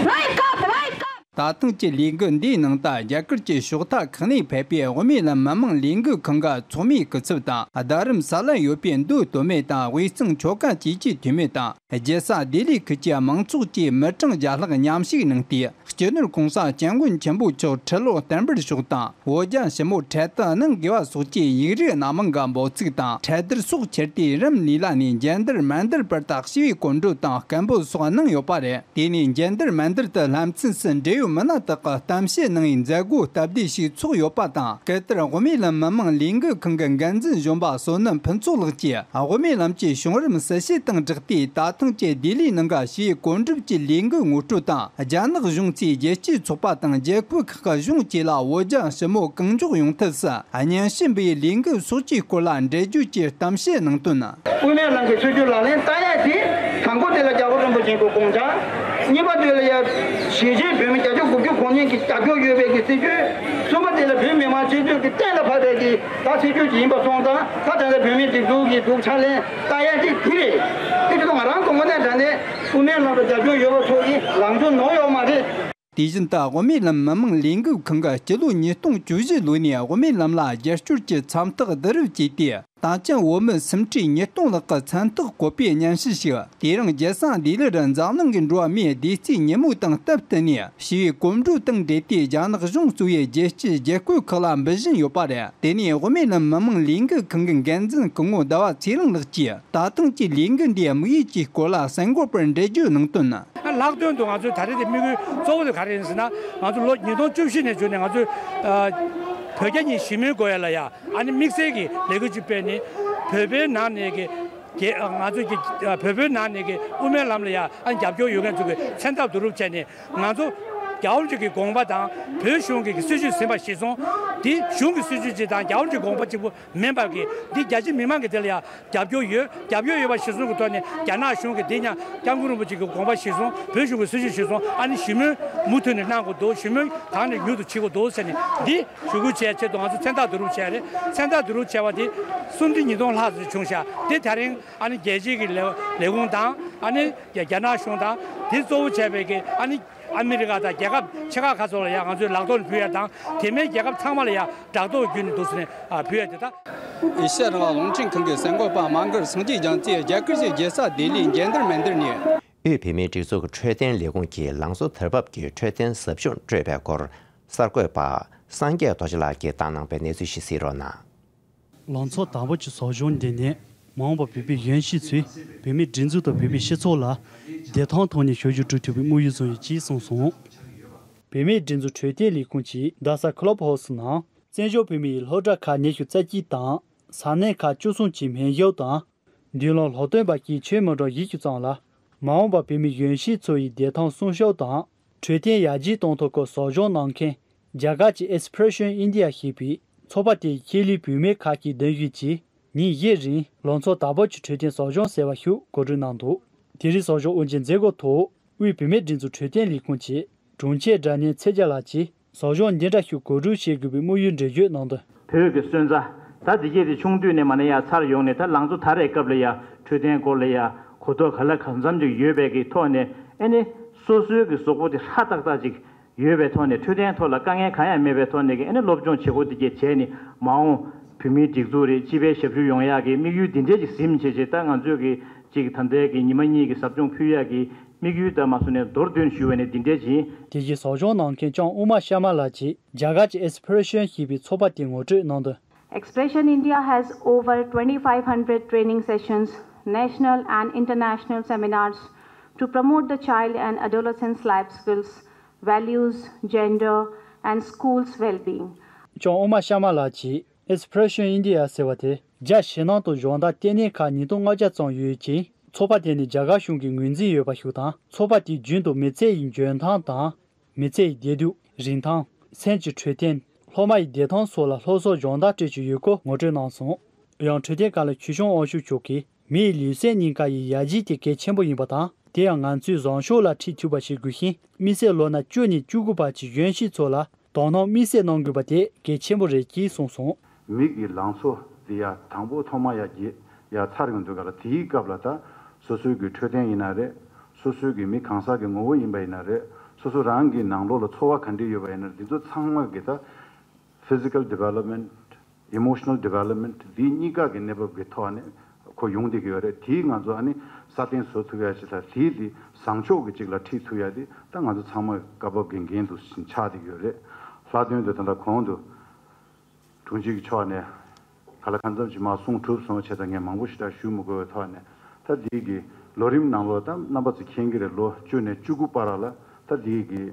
Wake up! Wake up! ད་ཐེངས་ཀྱི་ལས་འགུལ་འདིའི་ནང་དུ་རྒྱ་གར་གྱི་ཕྱོགས་མཐའ་ཁག་ནས་ཕེབས་པའི་དབུ་མའི་ལམ་མི་མང་ལས་འགུལ་ཁང་གི་ཚོགས་མིའི་སྐུ་ཚབ་དང་། རྡ་རམ་ས་ལར་ཡོད་པའི་མདོ་སྟོད་སྨད་དང་དབུས་གཙང་ཆོལ་ཁ་བཅས་ཀྱི་འཐུས་མི་དང་། རྒྱལ་ས་ལྡི་ལི་ཁུལ་གྱི་མང་ཚོགས་ཀྱིས་མི་གྲངས་བརྒྱ་ལྷག་མཉམ་ཞུགས་གནང་སྟེ། སྤྱི་ནོར་༸གོང་ས་༸སྐྱབས་མགོན་ཆེན་པོ་མཆོག་ཁྲི་ལོ་བརྟན་པར་ཤོག་དང་། བོད་རྒྱ་ཞི་མོལ་འཕྲལ་དུ་གནང་དགོས་པ་སོགས་ཀྱི་ཡིག་རིགས་སྣ་མང་གི་འབོད་ཚིག་དང་། འཕྲལ་དར་སོགས་ཁྱེར་ཏེ་རམ་ལི་ལ་ནས་མཇལ་དར་མན་དར་བར་དུ་ཞི་བའི་གོམ་བགྲོད་དང་སྐད་འབོད་སོགས་གནང་ཡོད་པ་རེད། དེ་ནས་མཇལ་དར་མན་དར་དུ་ལྷན་ཚོགས་སུ་འབྲེལ་ཡོད་མི་སྣ་དག་གིས་གཏམ་བཤད་གནང་བའི་མཛད་སྒོ་སྟབས་བདེ་ཞིག་ཚོགས་ཡོད་པ་དང་། སྐབས་དེར་དབུ་མའི་ལམ་མི་མང་ལས་འགུལ་ཁང་གི་འགན་འཛིན་གཞོན་པ་བསོད་ནམས་ཕུན་ཚོགས་ལགས་ཀྱིས། དབུ་མའི་ལམ་གྱི་བྱུང་རིམ་གསལ་བཤད་དང་སྦྲགས་ཏེ། ད་ཐེངས་ཀྱི་ལྡི་ལིའི་ནང་གི་ཞི་བའི་གོམ་བགྲོད་ཀྱི་ལས་འགུལ་ངོ་སྤྲོད་དང་། རྒྱ་ནག་གཞུང་གཙོས་རྒྱལ་སྤྱིའི་ཚོགས་པ་དང་རྒྱལ་ཁབ་ཁག་གི་གཞུང་བཅས་ལ་བོད་རྒྱ་ཞི་མོལ་གང་མགྱོགས་ཡོང་ཐབས་སུ་སྙན་ཞུ་འབུལ་བའི་ལས་འགུལ་སོགས་ཀྱི་སྐོར་ལ་འགྲེལ་བརྗོད་ཀྱི་གཏམ་བཤད་གནང་དོན། དབུ་མའི་ལམ་གྱི་ཆོས་བརྒྱུད་ལག་ལེན་བསྟར་ཡག་དེ། དང་པོ་དེ་ལ་རྒྱལ་བ་རིན་པོ་ཆེ་གི་དགོངས་འཆར། གཉིས་པ་དེ་ལ་ཡ། གཞིས་བྱེས་བོད་མི་བརྒྱ་ཆ་དགུ་བཅུ་གོ་གཉིས་ཀྱི་རྒྱབ་སྐྱོར་ཡོད་པའི་གི་སྲིད་བྱུས། གསུམ་པ་དེ་ལ་བོད་མི་མང་སྤྱི་འཐུས་ཀྱི་གཏན་ལ་ཕབ་པའི་གི་ད་སྲིད་བྱུས་ཅིག་ཡིན་པ་སོང་ཙང་། ད་ད་ལྟ་བོད་མིའི་སྒྲིག་འཛུགས་ཀྱི་སྒྲུབ་ཕྱག་ལེན་བསྟར་ཡ་ཅིག་དེ་རེད། དེ་ཚོ་ང་རང་གི་དངོས་གནས་དྲང་གནས་དབུ་མའི་ལམ་ལ་རྒྱབ་སྐྱོར་ཡོད་པ་ཚོ་གི་ལངས་ཕྱོགས་ནོར་ཡོད་མ་རེད། དེ་བཞིན་དུ་དབུ་མའི་ལམ་མི་མང་ལས་འགུལ་ཁང་གིས་སྤྱི་ལོ་ཉིས་སྟོང་བཅུ་བཞི་ལོ་ནས་དབུ་མའི་ལམ་ལ་རྒྱབ་སྐྱོར་གྱི་མཚམས་རྟགས་བསྡུ་རུབ་བྱས་ཏེ། དྭགས་ཅན་བོད་མི་སུམ་ཁྲི་ཉིས་སྟོང་ལྷག་གི་མཚན་རྟགས་བཀོད་པའི་སྙན་ཞུ་ཞིག་དེ་རིང་རྒྱལ་ས་ལྡི་ལིར་འཛམ་གླིང་གི་འགྲོ་བ་མིའི་བདེ་སྐྱིད་ཉིན་མོ་དང་སྟབས་བསྟུན་ནས་ཞི་བའི་གོམ་བགྲོད་དང་འབྲེལ་ཏེ་རྒྱ་ནག་གཞུང་གཙོས་པའི་རྒྱལ་སྤྱིའི་རྒྱལ་ཁབ་ཁག་ལ་འབུལ་བཞིན་ཡོད་པ་རེད། དེ་ནས་དབུ་མའི་ལམ་མི་མང་ལས་འགུལ་ཁང་གི་འགན་འཛིན་སྐུ་ངོ་ཟླ་བ་ཚེ་རིང་ལགས་ཀྱིས། ད་ཐེངས་ཀྱི་ལས་འགུལ་འདིའི་དམིགས་ཡུལ་གྱི་སྐོར་ལ་གསར་འགོད་པར་འགྲེལ་བརྗོད་གནང་དོན། ལྷག་དོན་དུ་ང་ཚོའི་ད་རེས་ཀྱི་དམིགས་ཡུལ་གཙོ་བོ་དེ་ག་རེ་ཡིན་ཟེར་ན། ང་ཚོ་ལོ་ཉིས་སྟོང་བཅུ་བཞི་ནས་བརྒྱུད་ནས་ང་ཚོས་ཨ་བོད་རྒྱ་གཉིས་ཞི་མོལ་དགོས་ཡ་ལ་ཡ་ཨ་ནི་དམིགས་བསལ་གྱི་ལས་འགུལ་ཅིག་སྤེལ་ནས། བོད་པའི་ནང་ནས་ཀྱི་རྒྱལ་ང་ཚོ་གི་ཨ་བོད་པའི་ནང་ནས་ཀྱི་དབུ་མའི་ལམ་ལ་ཡ་ཨ་རྒྱབ་སྐྱོར་ཡོད་མཁན་ཚོ་གི་མཚན་རྟགས་བསྡུ་རུབ་བྱས་ནས། ང་ཚོ་རྒྱལ་བ་རིན་པོ་ཆེ་གི་དགོངས་པ་དང་བོད་གཞུང་གི་སྲིད་བྱུས་ཟིན་པ་གཞིར་བཟུང་། དེ་གཞུང་གི་སྲིད་བྱུས་ཅིག་དང་རྒྱལ་བ་རིན་པོ་ཆེའི་དགོངས་པ་གཅིག་པུ་མིན་པ་གི་འདི་རྒྱ་ཆེ་མི་མང་གི་དེ་ལ་ཡང་རྒྱབ་སྐྱོར་ཡོད། རྒྱབ་སྐྱོར་ཡོད་པ་གཞིར་བཟུང་གི་ཐོག་ནས་རྒྱ་ནག་གཞུང་གིས་འདི་ཡང་སྐྱབས་མགོན་རིན་པོ་ཆེ་གི་དགོངས་པ་གཞིར་བཟུང་། བོད་གཞུང་གི་སྲིད་བྱུས་གཞིར་བཟུང་། ཨ་ནི་ཞི་མོལ་མུ་མཐུད་ནས་གནང་དགོས་འདུག་ཞི་མོལ་གང་ནས་མྱུར་དུ་བྱེད་དགོས་འདུག་ཟེར་ནས་འདི་ཞུ་སྐུལ་བྱས་ཆེད་དུ་ང་ཚོ་མཚན་རྟགས་བསྡུ་རུབ་བྱས་རེད། མཚན་རྟགས་བསྡུ་རུབ་བྱས་པ་དེ་སུམ་ཁྲི་ཉིས་སྟོང་ལྷག་ཙམ་བྱུང་ཤག་དེ་ད་རིང་ཨ་ནི་རྒྱལ་སྤྱིའི་གི་ལས་ལས་ཁུངས་དང་། ཨ་ནི་རྒྱ་རྒྱ་ནག་གཞུང་དང་། དེ་གཙོ་བོ་བྱས་པའི་གི་ཨ་ནི་ཨ་མི་རི་ཀ་དང་རྒྱལ་ཁབ་ཆེ་ཁག་ཁག་ཚོ་ལ་ཡང་ང་ཚོས་ལག་ཐོག་ནས་ཕུལ་ཡ་དང་། དེ་མིན་རྒྱལ་ཁབ་ཚང་མ་ལ་ཡང་བསྒྲགས་གཏོང་བརྒྱུད་ནས་འདུག་སེ་ནས་ཨ་ཕུལ་ཡ་དེ་དང་། ཨེ་ཤ་ཡ་རང་དབང་རླུང་འཕྲིན་ཁང་གི་གསར་འགོད་པ་མ་གར་སངས་རྒྱས་རྒྱ་མཚོས་རྒྱ་གར་གྱི་རྒྱལ་ས་ལྡི་ལིའི་འཇན་ཏར་མན་ཏར་ནས། དབུས་བོད་མིའི་སྒྲིག་འཛུགས་ཀྱི་འཕྲོད་བསྟེན་ལས་ཁུངས་ཀྱིས་ལང་ཚོ་དར་བབ་ཀྱི་འཕྲོད་བསྟེན་ཟབ་སྦྱོང་སྤྲོད་པའི་སྐོར། གསར་འགོད་པ་སངས་རྒྱས་རྡོ་རྗེ་ལགས་ཀྱིས་བཏང་གནང་བའི་གནས་ཚུལ་ཞིག་གཟིགས་རོགས་གནང་། ལང་ཚོ་དར་བབ་ཀྱི་ཟབ་སྦྱོང་འདི་ནི་མ་འོངས་པར་བོད་པའི་གཞོན་སྐྱེས་ཚོས་བོད་མིའི་སྒྲིག་འཛུགས་དང་བོད་པའི་སྤྱི་ཚོགས་ལ་བདེ་ཐང་ཐོག་ནས་ཞབས་ཞུ་སྒྲུབ་ཐུབ་པའི་དམིགས་ཡུལ་བཟུང་ཡོད་ཅེས་གསུངས་སོང་། བོད་མིའི་སྒྲིག་འཛུགས་འཕྲོད་བསྟེན་ལས་ཁུངས་ཀྱིས་རྡ་ས་ཀློབ་ཧའུ་སི་ནང་བཙན་བྱོལ་བོད་མིའི་སློབ་གྲྭ་ཁག་ཉི་ཤུ་རྩ་གཅིག་དང་ས་གནས་ཁག་བཅུ་གསུམ་གྱི་སྨན་ཞབས་དང་། མདུན་ལམ་སློབ་སྟོན་པ་བཅས་ཆེད་མི་གྲངས་བཞི་བཅུ་ཙམ་ལ་མ་འོངས་པར་བོད་མི་གཞོན་སྐྱེས་ཚོ་ཡི་བདེ་ཐང་སྲུང་སྐྱོབ་དང་འཕྲོད་བསྟེན་ཡར་རྒྱས་གཏོང་ཐབས་སྐོར་ཟབ་སྦྱོང་གནང་མཁན་རྒྱ་གར་གྱི་Aspiration India ཞེས་པའི་ཚོགས་པ་དེའི་ཁྱད་ལས་བུད་མེད་ཁག་གི་གདན་ཞུས་ཀྱིས་ཉིན་བཞི་རིང་ལང་ཚོ་དར་བབ་ཀྱི་འཕྲོད་བསྟེན་ཟབ་སྦྱོང་ཟེར་བ་ཞིག་གོ་སྒྲིག་གནང་འདུག་དེ་རིང་ཟབ་སྦྱོང་དབུ་འབྱེད་མཛད་སྒོའི་ཐོག་དབུས་བོད་མིའི་སྒྲིག་འཛུགས་འཕྲོད་བསྟེན་ལས་ཁུངས་ཀྱི་དྲུང་ཆེ་སྒྲ་སྙན་ཚེ་རྒྱལ་ལགས་ཀྱིས་ཟབ་སྦྱོང་འདི་འདྲ་ཞིག་གོ་སྒྲིག་བྱེད་དགོས་པའི་དམིགས་ཡུལ་འགྲེལ་བརྗོད་གནང་དོན། བོད་ཀྱི་སོན་རྩ། ད་འདི་གས་དེ་ཆུང་དུས་ནས་མ་ནས་ཡར་འཚར་ཡོང་ནས། ད་ལང་ཚོ་དར་བའི་སྐབས་ལ་ཡ་འཕྲོད་བསྟེན་སྐོར་ལ་ཡ་གོ་རྟོགས་ག་ལ་གང་འཚམ་ཅིག་ཡོད་པའི་གི་ཐོག་ནས། ཨེ་ནི་སོ་སོའི་གི་གཟུགས་པོ་དེ་ཧྲ་ཏག་ཏག་ཅིག་ཡོད་པའི་ཐོག་ནས། འཕྲོད་བསྟེན་ཐོག་ལ་དཀའ་ངལ་གང་ཡང་མེད་པའི་ཐོག་ནས་གི་ཨེ་ནི་སློབ་སྦྱོང་བྱེད་སྒོ་འདི་གས་བྱས་ནས། མ་འོངས་བོད་མིའི་སྒྲིག་འཛུགས་རེད། སྤྱི་པའི་ཞབས་ཞུ་ཡོང་ཡག་གི་དམིགས་ཡུལ་འདི་འདྲས་ཅིག་ཟིན་བྱས་བྱས། ད་ང་ཚོས་གི་ཅིག་ད་ལྟའི་གི་ཉི་མ་གཉིས་ཀྱི་ཟབ་སྦྱོང་ཕུལ་ཡག་གི་དམིགས་ཡུལ་ད་མ་སོང་ནས་མདོར་བསྡུས་ཞུ་བ་ནི་འདི་འདྲས་ཅིག་དེ་བཞིན་ཟབ་སྦྱོང་གནང་མཁན་ལྕམ་ཨུ་མ་ཤར་མ་ལགས་ཀྱིས་རྒྱ་གར་གྱི་Aspiration ཞེས་པའི་ཚོགས་པ་དེ་ངོ་སྤྲོད་གནང་དོན། Aspiration India has over twenty-five hundred training sessions, national and international seminars to promote the child and adolescent's life skills, values, gender, and school's well-being. ལྕམ་ཨུ་མ་ཤར་མ་ལགས་ཀྱིས་Aspiration India ཟེར་བ་དེ་རྒྱ་ཕྱི་ནང་དུ་སྦྱོང་བརྡར་ལྟེ་གནས་ཁག་ཉིས་སྟོང་ལྔ་བརྒྱ་ཙམ་ཡོད་ཅིང་། ཚོགས་པ་དེ་ནི་རྒྱ་གར་གཞུང་གིས་ངོས་འཛིན་ཡོད་པ་ཞིག་དང་། ཚོགས་པ་དེའི་རྒྱུན་དུ་མི་ཚེ་ཡི་འཇོན་ཐང་དང་། མི་ཚེ་ཡི་བདེ་སྡུག་རིན་ཐང་། སེམས་ཀྱི་འཕྲོད་བསྟེན། སློབ་མ་ཡི་བདེ་ཐང་སོགས་ལ་སློབ་གསོ་སྦྱོང་བརྡར་སྤྲད་ཀྱི་ཡོད་སྐོར་ངོ་སྤྲོད་གནང་སོང་། ཡང་འཕྲོད་བསྟེན་ཁང་ལ་ཆོས་སྐྱོང་དབང་ཕྱུག་མཆོག་གིས། མི་ཡི་ལུས་སེམས་གཉིས་ཀ་ཡི་ཡར་རྒྱས་དེ་གལ་ཆེན་པོ་ཡིན་པ་དང་། དེ་ཡང་ང་ཚོས་བཟང་ཕྱོགས་ལ་ཁྲིད་ཐུབ་པ་ཞིག་དགོས་ཤིང་། དམིགས་བསལ་ལོ་ན་བཅུ་ནས་བཅུ་དགུ་བར་གྱི་གཞོན་སྐྱེས་ཚོ་ལ་དོ་སྣང་དམིགས་བསལ་གནང་དགོས་པ་དེ་གལ་ཆེན་པོ་རེད་ཅེས་གསུངས་སོང་། མིག་གི་ལང་ཚོ་འདི་ཡ་དང་པོ་ཐོག་མ་ཡ་རྒྱས་ཡ་འཚར་ཡོང་དུས་ག་ལ། དེའི་སྐབས་ལ་ད་སོ་སོའི་གི་འཕྲོད་བསྟེན་ཡིན་ན་རེད། སོ་སོའི་གི་མི་གང་ཟག་གི་ངོ་བོ་ཡིན་པ་ཡིན་ན་རེད། སོ་སོ་རང་གི་ནང་ལོགས་ལ་ཚོར་བ་ག་འདྲས་ཡོད་པ་ཡིན་ན་རེད། འདི་ཚོ་ཚང་མ་གི་ད་physical development, emotional development འདི་གཉིས་ཀ་གི་གནས་བབ་ཀྱི་ཐོག་ནས་ཁོ་ཡོང་བསྡད་ཀྱི་ཡོད་རེད། དེའི་ང་ཚོ་ཨ་ནི་སྲ་བརྟན་བཟོ་ཐུབ་ཡ་ཅིག་དང་། དེའི་དེ་བཟང་ཕྱོགས་ཀྱི་ཅིག་ལ་ཁྲིད་ཐུབ་ཡ་དེ་ད་ང་ཚོ་ཚང་མ་སྐབས་བབ་ཀྱི་འགན་དུ་ཆགས་བསྡད་ཀྱི་ཡོད་རེད། ལྷག་དོན་དུ་ད་ལྟ་གོང་དུ་དྲུང་ཆེ་གི་ཕྱོགས་ནས་ག་ལ་གང་འཚམ་ཅིག་མར་གསུངས་གྲུབ་སོང་བྱས་ཙང་ངས་མང་པོ་ཞེ་དྲག་ཞུ་མི་དགོས་པའི་ཐོག་ནས། ད་འདི་གི་ལོ་རིམ་ནང་ལོགས་ད་རྣམ་པ་ཚོ་མཁྱེན་གྱི་རེད། ལོ་བཅུ་ནས་བཅུ་དགུ་བར་ལ་ད་འདི་གི་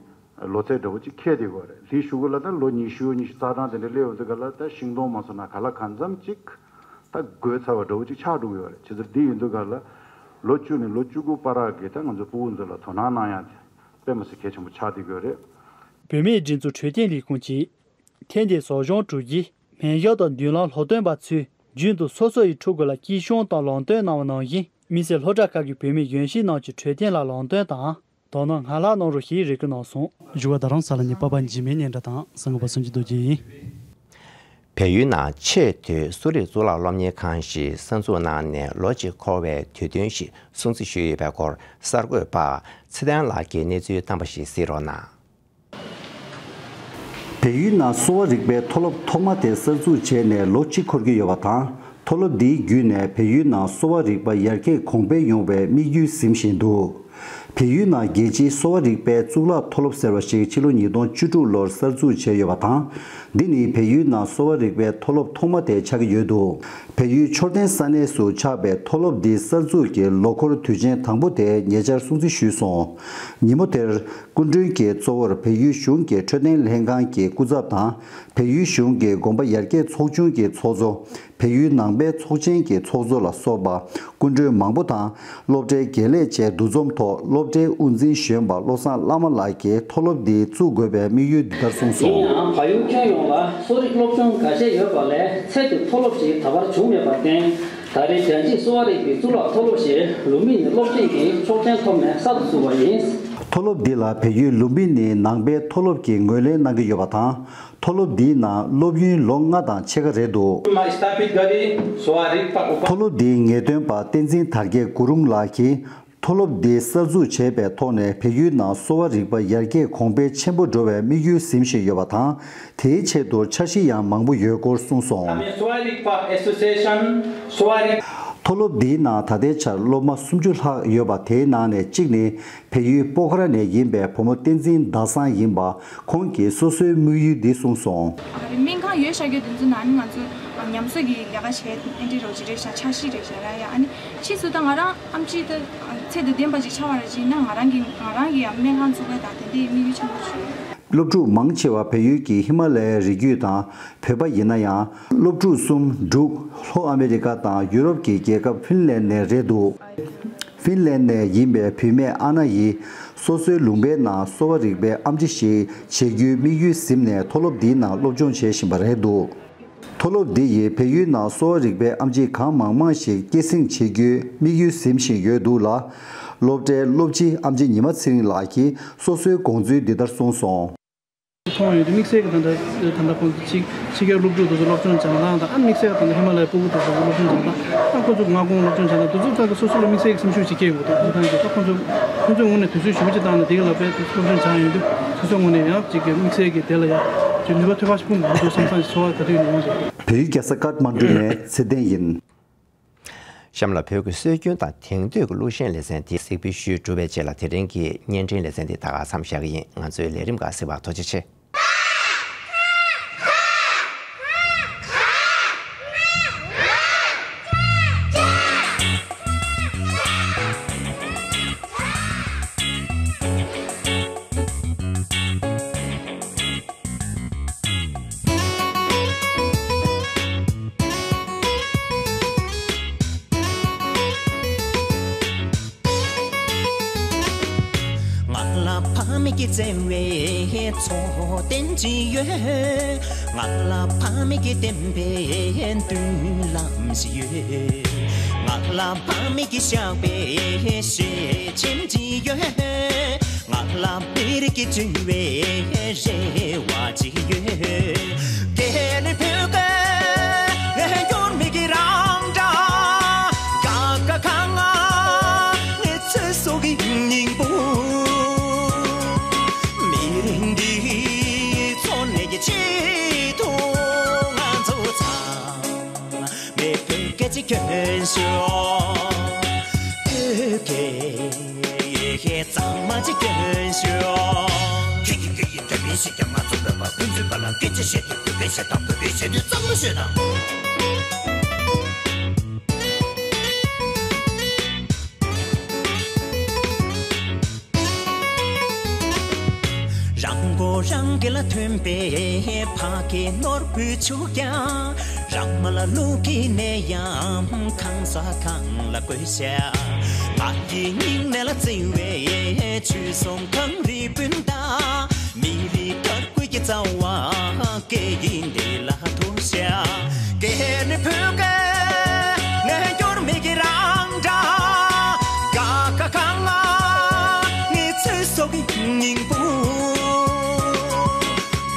ལོ་ཚད་འདྲ་བོ་ཅིག་འཁེལ་བསྡད་ཡོད་རེད། དེའི་གཞུག་གུ་ལ་ད་ལོ་ཉི་ཤུ་ཉི་ཤུ་རྩ་གྲངས་དེ་འདྲ་སླེབས་ཡོང་དུས་ག་ལ། ད་ཤིང་སྡོང་མ་སོང་ན་ག་ལ་གང་འཚམ་ཅིག་ད་འགོས་ཚར་བ་འདྲ་བོ་ཅིག་ཆགས་འགྲོ་གི་ཡོད་རེད། བྱས་ཙང་འདི་ཡིན་དུས་ག་ལ་ལོ་བཅུ་ནས་ལོ་བཅུ་དགུ་བར་གྱི་ད་ང་ཚོ་ཕྲུ་གུ་ཚོ་ལ་དོ་སྣང་གནང་ཡ་དེ་དཔེ་མི་སྲིད་གལ་ཆེན་པོ་ཆགས་བསྡད་ཀྱི་ཡོད་རེད། བོད་མིའི་སྒྲིག་འཛུགས་འཕྲོད་བསྟེན་ལས་ཁུངས་ཀྱིས་ཐེངས་འདིའི་ཟབ་སྦྱོང་གྲུབ་རྗེས། སྨན་ཞབས་དང་མདུན་ལམ་སློབ་སྟོན་པ་ཚོས་རྒྱུན་དུ་སོ་སོ་ཡི་ཕྲུ་གུ་ལ་སྐྱིད་སྐྱོང་དང་ལམ་སྟོན་གནང་བ་ནང་བཞིན། དམིགས་བསལ་སློབ་གྲྭ་ཁག་གི་བོད་མི་གཞོན་སྐྱེས་རྣམས་ཀྱི་འཕྲོད་བསྟེན་ལ་ལམ་སྟོན་དང་དོ་སྣང་སྔར་ལྷག་གནང་རོགས་ཞེས་རེ་སྐུལ་གནང་སོང་། བཞུགས་སྒར་རྡ་རམ་ས་ལ་ནས་པ་པ་འཇིགས་མེད་སྙན་གྲགས་དང་གསར་འགོད་པ་སུམ་ཅུ་རྡོ་རྗེ་ཡིན། བལ་ཡུལ་ནང་ཆེས་མཐོའི་གསོ་རིག་གཙུག་ལག་སློབ་གཉེར་ཁང་ཞིག་གསར་འཛུགས་གནང་ནས་ལོ་གཅིག་འཁོར་བའི་དུས་སྟོན་ཞིག་སྲུང་བརྩི་ཞུས་ཡོད་པའི་སྐོར་གསར་འགོད་པ་ཚེ་བརྟན་ལགས་ཀྱིས་གནས་ཚུལ་བཏང་པ་ཞིག་གཟིགས་རོགས་གནང་། བལ་ཡུལ་ནང་གསོ་བ་རིག་པའི་མཐོ་སློབ་ཐོག་མ་དེ་གསར་འཛུགས་བྱས་ནས་ལོ་གཅིག་འཁོར་གྱི་ཡོད་པ་དང་ མཐོ་སློབ་འདིའི་བརྒྱུད་ནས་བལ་ཡུལ་ནང་གསོ་བ་རིག་པ་ཡར་རྒྱས་གོང་འཕེལ་ཡོང་བའི་དམིགས་ཡུལ་ཟིན་བཞིན་འདུག་བལ་ཡུལ་ནང་རྒྱལ་སྤྱིའི་གསོ་བ་རིག་པའི་གཙུག་ལག་མཐོ་སློབ་ཟེར་བ་ཞིག་ཕྱི་ལོ་ཉིས་སྟོང་བཅུ་དྲུག་ལོར་གསར་འཛུགས་བྱས་ཡོད་པ་དང་། འདི་ནི་བལ་ཡུལ་ནང་གསོ་བ་རིག་པའི་མཐོ་སློབ་ཐོག་མ་དེ་ཆགས་ཀྱི་ཡོད་འདུག་བལ་ཡུལ་མཆོད་རྟེན་ས་གནས་སུ་ཆགས་པའི་མཐོ་སློབ་འདི་གསར་འཛུགས་ཀྱི་ལོ་འཁོར་དུས་ཆེན་དང་པོ་དེ་ཉེ་ཆར་སྲུང་བརྩི་ཞུས་སོང་། ཉིན་མོ་དེར་སྐུ་མགྲོན་གྱི་གཙོ་བོར་བལ་ཡུལ་གཞུང་གི་འཕྲོད་བསྟེན་ལྷན་ཁང་གི་སྐུ་ཚབ་དང་། བལ་ཡུལ་གཞུང་གི་དགོན་པ་ཡར་རྒྱས་ཚོགས་ཆུང་གི་ཚོགས་གཙོ། བལ་ཡུལ་ནང་པའི་ཚོགས་ཆེན་གྱི་ཚོགས་གཙོ་ལ་སོགས་པ་སྐུ་མགྲོན་མང་པོ་དང་། སློབ་གྲྭའི་དགེ་ལས་བཅས་འདུ་འཛོམས་ཐོག་སློབ་གྲྭའི་དབུ་འཛིན་གཞོན་པ་བློ་བཟང་བླ་མ་ལགས་ཀྱིས་མཐོ་སློབ་འདི་བཙུགས་དགོས་པའི་དམིགས་ཡུལ་འདི་ལྟར་གསུངས་སོང་། ཡིན་ཡང་། བལ་ཡུལ་ཁྱོན་ཡོངས་ལ་གསོ་རིག་སློབ་སྦྱོང་འགའ་ཤས་ཡོད་པ་ལས་ཚད་མཐོའི་མཐོ་སློབ་ཞིག་ད་བར་བྱུང་མེད་པར་བརྟེན། ད་རེས་རྒྱལ་སྤྱིའི་གསོ་བ་རིག་པའི་གཙུག་ལག་མཐོ་སློབ་ཞེས་ལུམ་བི་ནི་སློབ་ཆེན་གྱི་ཆོག་མཆན་ཐོབ་ནས་གསར་དུ་བཙུགས་པ་ཡིན། མཐོ་སློབ་འདི་ལ་བལ་ཡུལ་ལུམ་བི་ནིའི་ནང་པའི་མཐོ་སློབ་ཀྱི་ངོས་ལེན་གནང་གི་ཡོད་པ་དང་། མཐོ་སློབ་འདིའི་ནང་སློབ་ཡོན་ལོ་ལྔ་དང་ཕྱེད་ཀ་རེད་འདུག་མཐོ་སློབ་འདིའི་ངེས་སྟོན་པ་བསྟན་འཛིན་དར་རྒྱས་གུ་རུང་ལགས་ཀྱིས། མཐོ་སློབ་འདི་གསར་འཛུགས་བྱས་པའི་ཐོག་ནས་བལ་ཡུལ་ནང་གསོ་བ་རིག་པ་ཡར་རྒྱས་གོང་འཕེལ་ཆེན་པོ་འགྲོ་བའི་དམིགས་ཡུལ་ཟིན་བཞིན་ཡོད་པ་དང་། དེའི་ཆེད་དུ་འཆར་གཞི་ཡང་མང་པོ་ཡོད་སྐོར་གསུངས་སོང་། མཐོ་སློབ་འདིའི་ནང་ད་ལྟའི་ཆར་སློབ་མ་སུམ་ཅུ་ལྷག་ཡོད་པ། དེའི་ནང་ནས་གཅིག་ནི། བལ་ཡུལ་པོ་ཁ་ར་ནས་ཡིན་པའི་བུ་མོ་བསྟན་འཛིན་ཟླ་བཟང་ཡིན་པ། ཁོང་གིས་སོ་སོའི་དམིགས་ཡུལ་འདི་གསུངས་སོང་། ཨ་རི་སྨན་ཁང་ཡོད་ཤག་གི་དུས་ཚོད་ནང་ནི་ང་ཚོ་ཉམས་གསོ་གི་ལས་ཀ་བྱས་ཨེ་འདྲི་རོགས་ཅིག་རེད་ཤག་འཆར་གཞི་རེད་ཤག་ར་ཡ། ཨ་ནི་ཕྱིས་སུ་ད་ང་རང་ཨེམ་ཆི་ད་ཚད་དང་ལྡན་པ་ཅིག་ཆགས་པ་རེད་ཅིག་ན་ང་རང་གི་ང་རང་གི་ཡང་སྨན་ཁང་བཙུགས་པ་དང་དེ་འདྲའི་དམིགས་ཡུལ་ཆེན་པོ་ཞིག་ཡོད། སློབ་ཕྲུག་མང་ཆེ་བ་བལ་ཡུལ་གྱི་ཧི་མ་ལ་ཡའི་རི་རྒྱུད་དང་བོད་པ་ཡིན་ན་ཡང་། སློབ་ཕྲུག་གསུམ་འབྲུག་ལྷོ་ཨ་མེ་རི་ཀ་དང་ཡུ་རོབ་ཀྱི་རྒྱལ་ཁབ་ཧྥིན་ལན་ནས་རེད་འདུག་ཧྥིན་ལན་ནས་ཡིན་པའི་བུད་མེད་ཨ་ན་ཡིས་སོ་སོའི་ལུང་པའི་ནང་གསོ་བ་རིག་པའི་ཨེམ་ཆི་ཞིག་བྱེད་རྒྱུའི་དམིགས་ཡུལ་ཟིན་ནས་མཐོ་སློབ་འདིའི་ནང་སློབ་སྦྱོང་བྱེད་བཞིན་པ་རེད་འདུག་མཐོ་སློབ་འདི་ཡིས་བལ་ཡུལ་ནང་གསོ་བ་རིག་པའི་ཨེམ་ཆི་གང་མང་མང་ཞིག་སྐྱེད་སྲིང་བྱེད་རྒྱུའི་དམིགས་ཡུལ་ཟིན་བཞིན་ཡོད་འདུག་ལ། སློབ་གྲྭའི་སློབ་སྤྱི་ཨེམ་ཆི་ཉི་མ་ཚེ་རིང་ལགས་ཀྱིས་སོ་སོའི་དགོངས་ཚུལ་འདི་ལྟར་གསུངས་སོང་། མཐོང་ཡོང་དུས་དམིགས་བསལ་གྱི་ད་ལྟ་ད་ལྟ་ཁོང་ཚོ་ཕྱི་ཕྱི་རྒྱལ་སློབ་ཕྲུག་དེ་ཚོ་སློབ་སྦྱོང་སྦྱང་སྟངས་དང་། ཨ་དམིགས་བསལ་ད་ལྟ་ཧི་མ་ལ་ཡའི་སྤུ་གུ་དེ་ཚོ་སློབ་སྦྱོང་སྦྱང་སྟངས། ཨ་ཁོང་ཚོ་མངའ་ཁོངས་སློབ་སྦྱོང་སྦྱང་སྟངས་དེ་ཚོ་ད་སོ་སོ་ལ་དམིགས་བསལ་གྱི་སེམས་ཤུགས་ཅིག་སྐྱེ་དགོས་འདུག་དེ་ཚང་གི་ད་ཁོང་ཚོ་ཁོང་ཚོའི་ངོས་ནས་དུས་ཚོད་ཞེ་པོ་ཅིག་བཏང་ནས་དེ་གི་ལ་དཔེ་སློབ་སྦྱོང་སྦྱངས་ཡོང་དུས་སོ་སོའི་ངོས་ནས་ཡང་ཅིག་གི་དམིགས་བསལ་གྱི་དེ་ལ་ཡང་ཅིག་ནུས་པ་ཐོན་ཁ་ཞིག་སྤུངས་དགོས་འདུག་བསམ་བསམ་ཞིག་ཚོར་བ་ག་དུས་ཡིན་ཡོང་ཟེར། བལ་ཡུལ་རྒྱལ་ས་ཀཏ་མན་ཌུ་ནས་ཚེ་བརྟན་ཡིན། གཤམ་ལ་བོད་ཀྱི་སྲོལ་རྒྱུན་དང་དེང་དུས་ཀྱི་གླུ་གཞས་ལེ་ཚན་དེ་གཟིགས་འབུལ་ཞུས་གྲུབ་པའི་རྗེས་ལ། དེ་རིང་གི་བརྙན་འཕྲིན་ལེ་ཚན་འདི་ད་ག་མཚམས་བཞག་གི་ཡིན། ང་ཚོའི་ལས་རིམ་ཁག་གཟིགས་པར་ཐུགས་རྗེ་ཆེ། ང་ལ་ཕ་མེས་ཀྱི་བརྩེ་བའི་མཚོ་རྟེན་ཅིག་ཡོད། ང་ལ་ཕ་མེས་ཀྱི་བསྟན་པའི་མདུན་ལམ་ཞིག་ཡོད། ང་ལ་ཕ་མེས་ཀྱི་བཞག་པའི་ཞལ་ཆེམས་ཅིག་ཡོད། ང་ལ་མི་རིགས་ཀྱི་འགྲོ་བའི་རེ་བ་ཅིག་ཡོད། སྐྱེས་ནས་བོད་སྐད་ངས་སྐྱོར་མེད་ཀྱི་རང་སྒྲ། ཀ་ཁ་ག་ང་ངའི་ཚེ་སྲོག་གི་སྙིང་པོ། མི་རིགས་འདིའི་འཚོ་གནས་ཀྱི་ཆེད་དུ་ང་ཚོ་ཚང་མས་བོད་སྐད་ཅིག་སྐྱོན་ཤོག་བོད་སྐད་གཙང་མ་ཅིག་སྐྱོན་ཤོག་ཁྱེད་ཀྱི་སྐད་ཡིག་འདོད་པའི་ཞིག་ཀྱང་མ་ཚོར་བོད་པ་ཕན་ཚུན་བར་ལ་སྐད་ཆ་བཤད་དུས་བོད་སྐད་བཤད་དང་བོད་སྐད་བཤད་དུས་གཙང་མ་ཤོད་དང་། རང་མགོ་རང་འགེལ་ལ་ཐོན་པའི་ཕ་སྐད་ནོར་བུ་ཆུ་རྐྱང་། རང་མ་ལ་ལུག་གི་ནད་ཡམས་གང་ས་གང་ལ་འགོས་ཤག་ང་ཡི་སྙིང་ནད་ལ་བརྩེ་བའི་ཆོས་སྲུང་གངས་རི་སྤུན་ཟླ། མི་རིགས་དར་གོས་ཀྱི་རྩ་བ་སྐད་ཡིག་འདི་ལ་ཐུག་ཤག་སྐད་ནི་བོད་སྐད་ངས་སྐྱོར་མེད་ཀྱི་རང་སྒྲ། ཀ་ཁ་ག་ང་ངའི་ཚེ་སྲོག་གི་སྙིང་པོ།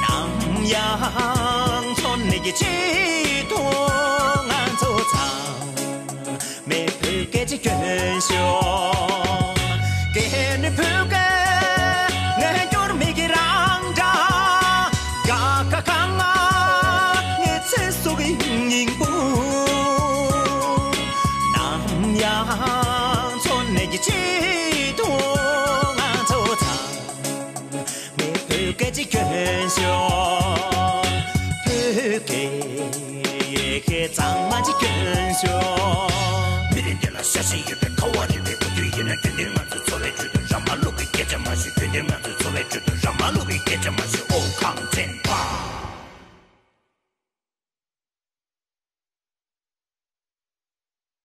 ནམ་ཡང་འཚོ་གནས་ཀྱི་ཆེད་དུ་ང་ཚོ་ཚང་མས་བོད་སྐད་ཅིག་སྐྱོན་ཤོག་སྐད་ནི་བོད་སྐད་ངས་སྐྱོར་མེད་ཀྱི་རང་སྒྲ། ཀ་ཁ་ག་ང་ངའི་ཚེ་སྲོག་གི་སྙིང་པོ། གཙང་མ་ཅིག་སྐྱོན་ཤོག་མི་རིགས་འདི་ལ་ཤ་ཞེན་ཡོད་པའི་ཁ་བ།